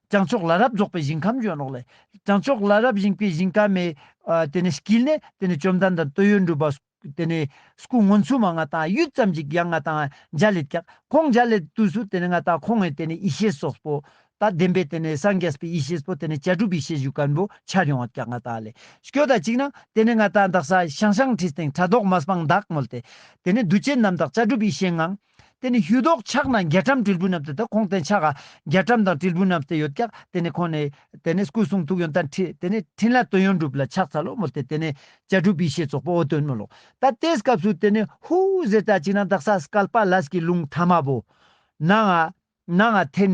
བྱང་ཕྱོགས་ལྷ་རབ་རྫོགས་པའི་ཞིང་ཁམས་ཡོད་ནོག་ལེ། བྱང་ཕྱོགས་ལྷ་རབ་ཞིང་པའི་ཞིང་ཁམས་མེ་ཨ་དེ་ནེ་དཀྱིལ་ནེ་དེ་ནེ་བཅོམ་ལྡན་འདས་དོན་ཡོད་གྲུབ་པ་དེ་ནེ་སྐུ་མངོན་སུམ་མ་ང་ཏང་ཡུད་ཙམ་ཅིག་ཡང་ང་ཏང་མཇལ་ལེད་ཀྱག། ཁོང་མཇལ་ལེད་དུས་སུ་དེ་ནེ་ང་ཏང་ཁོང་ངི་དེ་ནེ་ཡེ་ཤེས་སོགས་པོ་ད་བདེན་པའི་དེ་ནེ་སངས་རྒྱས་པའི་ཡེ་ཤེས་པོ་དེ་ནེ་བྱ་གྲུབ་ཡེ་ཤེས་ཞུ་ཁན་པོ་ཆ་ཡོང་བ་ཀྱག་ང་ཏང་ལེ། སྐྱོད་ད་ཅིག་ན་དེ་ནེ་ང་ཏང་དག་ས་ཤང་ཤང་ཁྲི་སྟེང་ཕྲག་དོག་མ་སྤངས་དག་མོལ་ཏེ། དེ་ནེ་འདུ་བྱེད་རྣམ་དག་བྱ་གྲུབ་ཡེ་ཤེས་ངང་། དེ་ནེ་གཡུ་མདོག་ཆགས་ན་རྒྱ་གྲམ་དྲིལ་བུ་བསྣམས་ཏེ་ད་ཁོང་དེ་ཕྱག་ག་རྒྱ་གྲམ་དང་དྲིལ་བུ་བསྣམས་ཏེ་ཡོད་ཀྱག། དེ་ནེ་ཁོང་ནེ་དེ་ནེ་སྐུ་གསུང་ཐུགས་ཡོན་ཏན་ཕྲིན་དེ་ནེ་ཕྲིན་ལས་དོན་ཡོད་གྲུབ་ལ་ཕྱག་འཚལ་ལོ་མོལ་ཏེ་དེ་ནེ་བྱ་གྲུབ་ཡེ་ཤེས་རྫོགས་པོ་འོ་དོན་མོལ་ལོ། ད་དེའི་སྐབས་སུ་དེ་ནེ་ཧུ་ཟེར་ད་ཅིག་ན་དག་ས་སྐལ་པ་ལས་ཀྱི་རླུང་ཐ་མ་བོ་ནང་ང་ནང་ང་ཐེན་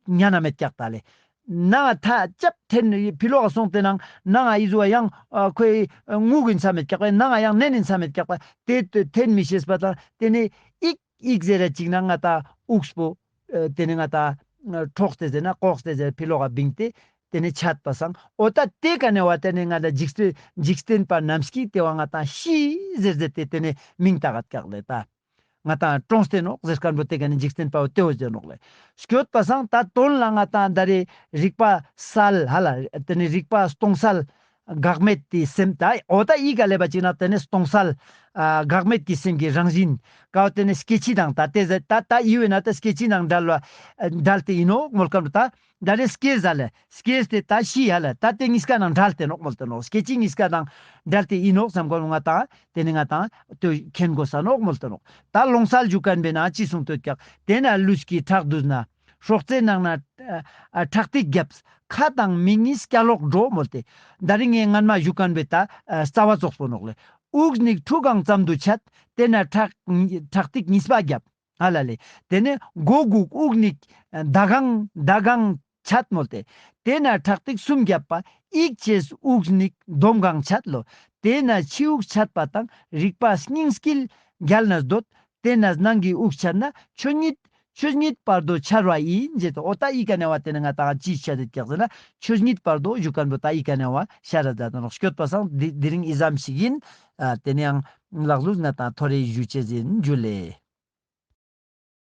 ཉན་ན་མེད་ཀྱག་ད་ལེ། ནང་ང་ཐ་ཅབ་ཐེན་ཕི་ལོག་ག་སོང་སྟེ་ནང་ནང་ང་ཨི་ཟུ་བ་ཡང་ཨ་ཁོའི་ངུ་གིན་ས་མེད་ཀྱག་པ། ནང་ང་ཡང་ནན་ཡིན་ས་མེད་ཀྱག་པ། དེ་ཐེན་མི་ཤེས་པ་དང་དེ་ནེ་ཨིག་ཨིག་ཟེར་ར་ཅིག་ན་ང་ཏང་དབུགས་པོ་ཨ་དེ་ནེ་ང་ཏང་ཨ་འཕྲོག་སྟེ་ཟེར་ན་ལྐོག་སྟེ་ཟེར་ཕི་ལོག་ག་བིང་སྟེ་དེ་ནེ་ཆད་པ་སང་འོ་ད་དེ་ཀ་ནེ་བ་དེ་ནེ་ང་ཏང་འཇིག་རྟེན་འཇིག་རྟེན་པ་རྣམས་ཀྱིས་དེ་བ་ང་ཏང་ཤི་ཟེར་ཟེར་ཏེ་དེ་ནེ་མིང་བཏགས་ཀྱག་ལེ་ད། ང་ཏང་གྲོངས་ཏེ་ནོག་ཟེར་ཁན་པོ་དེ་ཀ་ནེ་འཇིག་རྟེན་པ་བོ་དེ་བོ་ཟེར་ནོག་ལེ། སྐྱོད་པ་སང་ད་དོན་ལ་ང་ཏང་ད་རེ་རིག་པ་གསལ་ཧ་ལ་དེ་ནེ་རིག་པ་སྟོང་གསལ་འགག་མེད་དེ་སེམས་ད་འོ་ད་ཨི་ཀ་ལེབ་བ་ཅིག་ན་དེ་ནེ་སྟོང་གསལ་ཨ་འགག་མེད་ཀྱི་སེམས་ཀྱི་རང་བཞིན་ཀའོ་དེ་ནེ་སྐྱེ་འཆི་དང་ད་དེ་ཟེར་ད་ད་ཨི་བེ་ན་ད་སྐྱེ་འཆི་དང་བྲལ་བ་བྲལ་ཏེ་ཨིན་ནོག་མོལ་ཁན་པོ་ད། ད་རེ་སྐྱེས་ཟ་ལེ། སྐྱེས་ཏེ་ད་ཤི་ཡ་ལེ། ད་དེ་གཉིས་ཀ་ནང་བྲལ་ཏེ་ནོག་མོལ་ཏེ་ནོག། སྐྱེ་འཆི་གཉིས་ཀ་ནང་བྲལ་ཏེ་ཨིན་ནོག་བསམ་གོ་ང་ཏང་དེ་ནེ་ང་ཏང་དེ་མཁྱེན་གོས་ས་ནོག་མོལ་ཏེ་ནོག། ད་ལོང་གསལ་ཞུ་ཁན་པོའི་ནང་ཅི་གསུངས་ཏེ་ཡོད་ཀྱག། དེ་ན་ལུས་ཀྱི་ཁྲག་བསྡུས་ན། སྲོག་རྩའི་ནང་ན་ཨ་ཁྲག་ཐིགས་བརྒྱབ། ཁ་དང་མིག་གཉིས་སྐྱ་ལོག་འགྲོ་མོལ་ཏེ། ད་རིང་ངས་སྔན་མ་ཞུ་ཁན་པོའི་ད་ཨ་རྩ་བ་ཙོགས་པོ་ནོག་ལེ། དབུགས་ནི་ཁྲུ་གང་ཙམ་དུ་ཆད། དེ་ན་ཁྲག་ཁྲག་ཐིགས་གཉིས་པ་བརྒྱབ། ཧ་ལ་ལེ། དེ་ནེ་མགོ་གུག་དབུགས་ནི་ད་གང་ད་གང་ཆད་མོལ་ཏེ། དེ་ན་ཁྲག་ཐིགས་གསུམ་བརྒྱབ་པ། དབྱུག་ཅེས་དབུགས་ནི་འདོམ་གང་ཆད་ལོ། དེ་ན་ཕྱི་དབུགས་ཆད་པ་དང་རིག་པ་སྙིང་དཀྱིལ་རྒྱལ་ནས་སྡོད། དེ་ན་ནང་གི་དབུགས་ཆད་ན་ཆོས་ཉིད་ ཆོས་ཉིད་བར་དོ་འཆར་བ་ཡིན་ཟེར་ཏེ། འོ་ད་ཨི་ཀ་ནེ་བ་ཏེ་ནེ་ང་ཏང་ཅི་ཤད་དེ་ཀྱག་ཟེར་ན་ཆོས་ཉིད་བར་དོ་ཞུ་ཁན་བོ་ད་ཨི་ཀ་ནེ་བ་ཤད་ར་ཛད་ད་ནོག། སྐྱོད་པ་སང་འདི་འདི་རིང་ཨི་ཙམ་ཞིག་ཡིན། ཨ་ཏེ་ནེ་ཡང་ལག་ལུས་ན་ཏང་ཐོ་རེ་ཞུ་ཅེས་ཡིན། ཇུ་ལེ།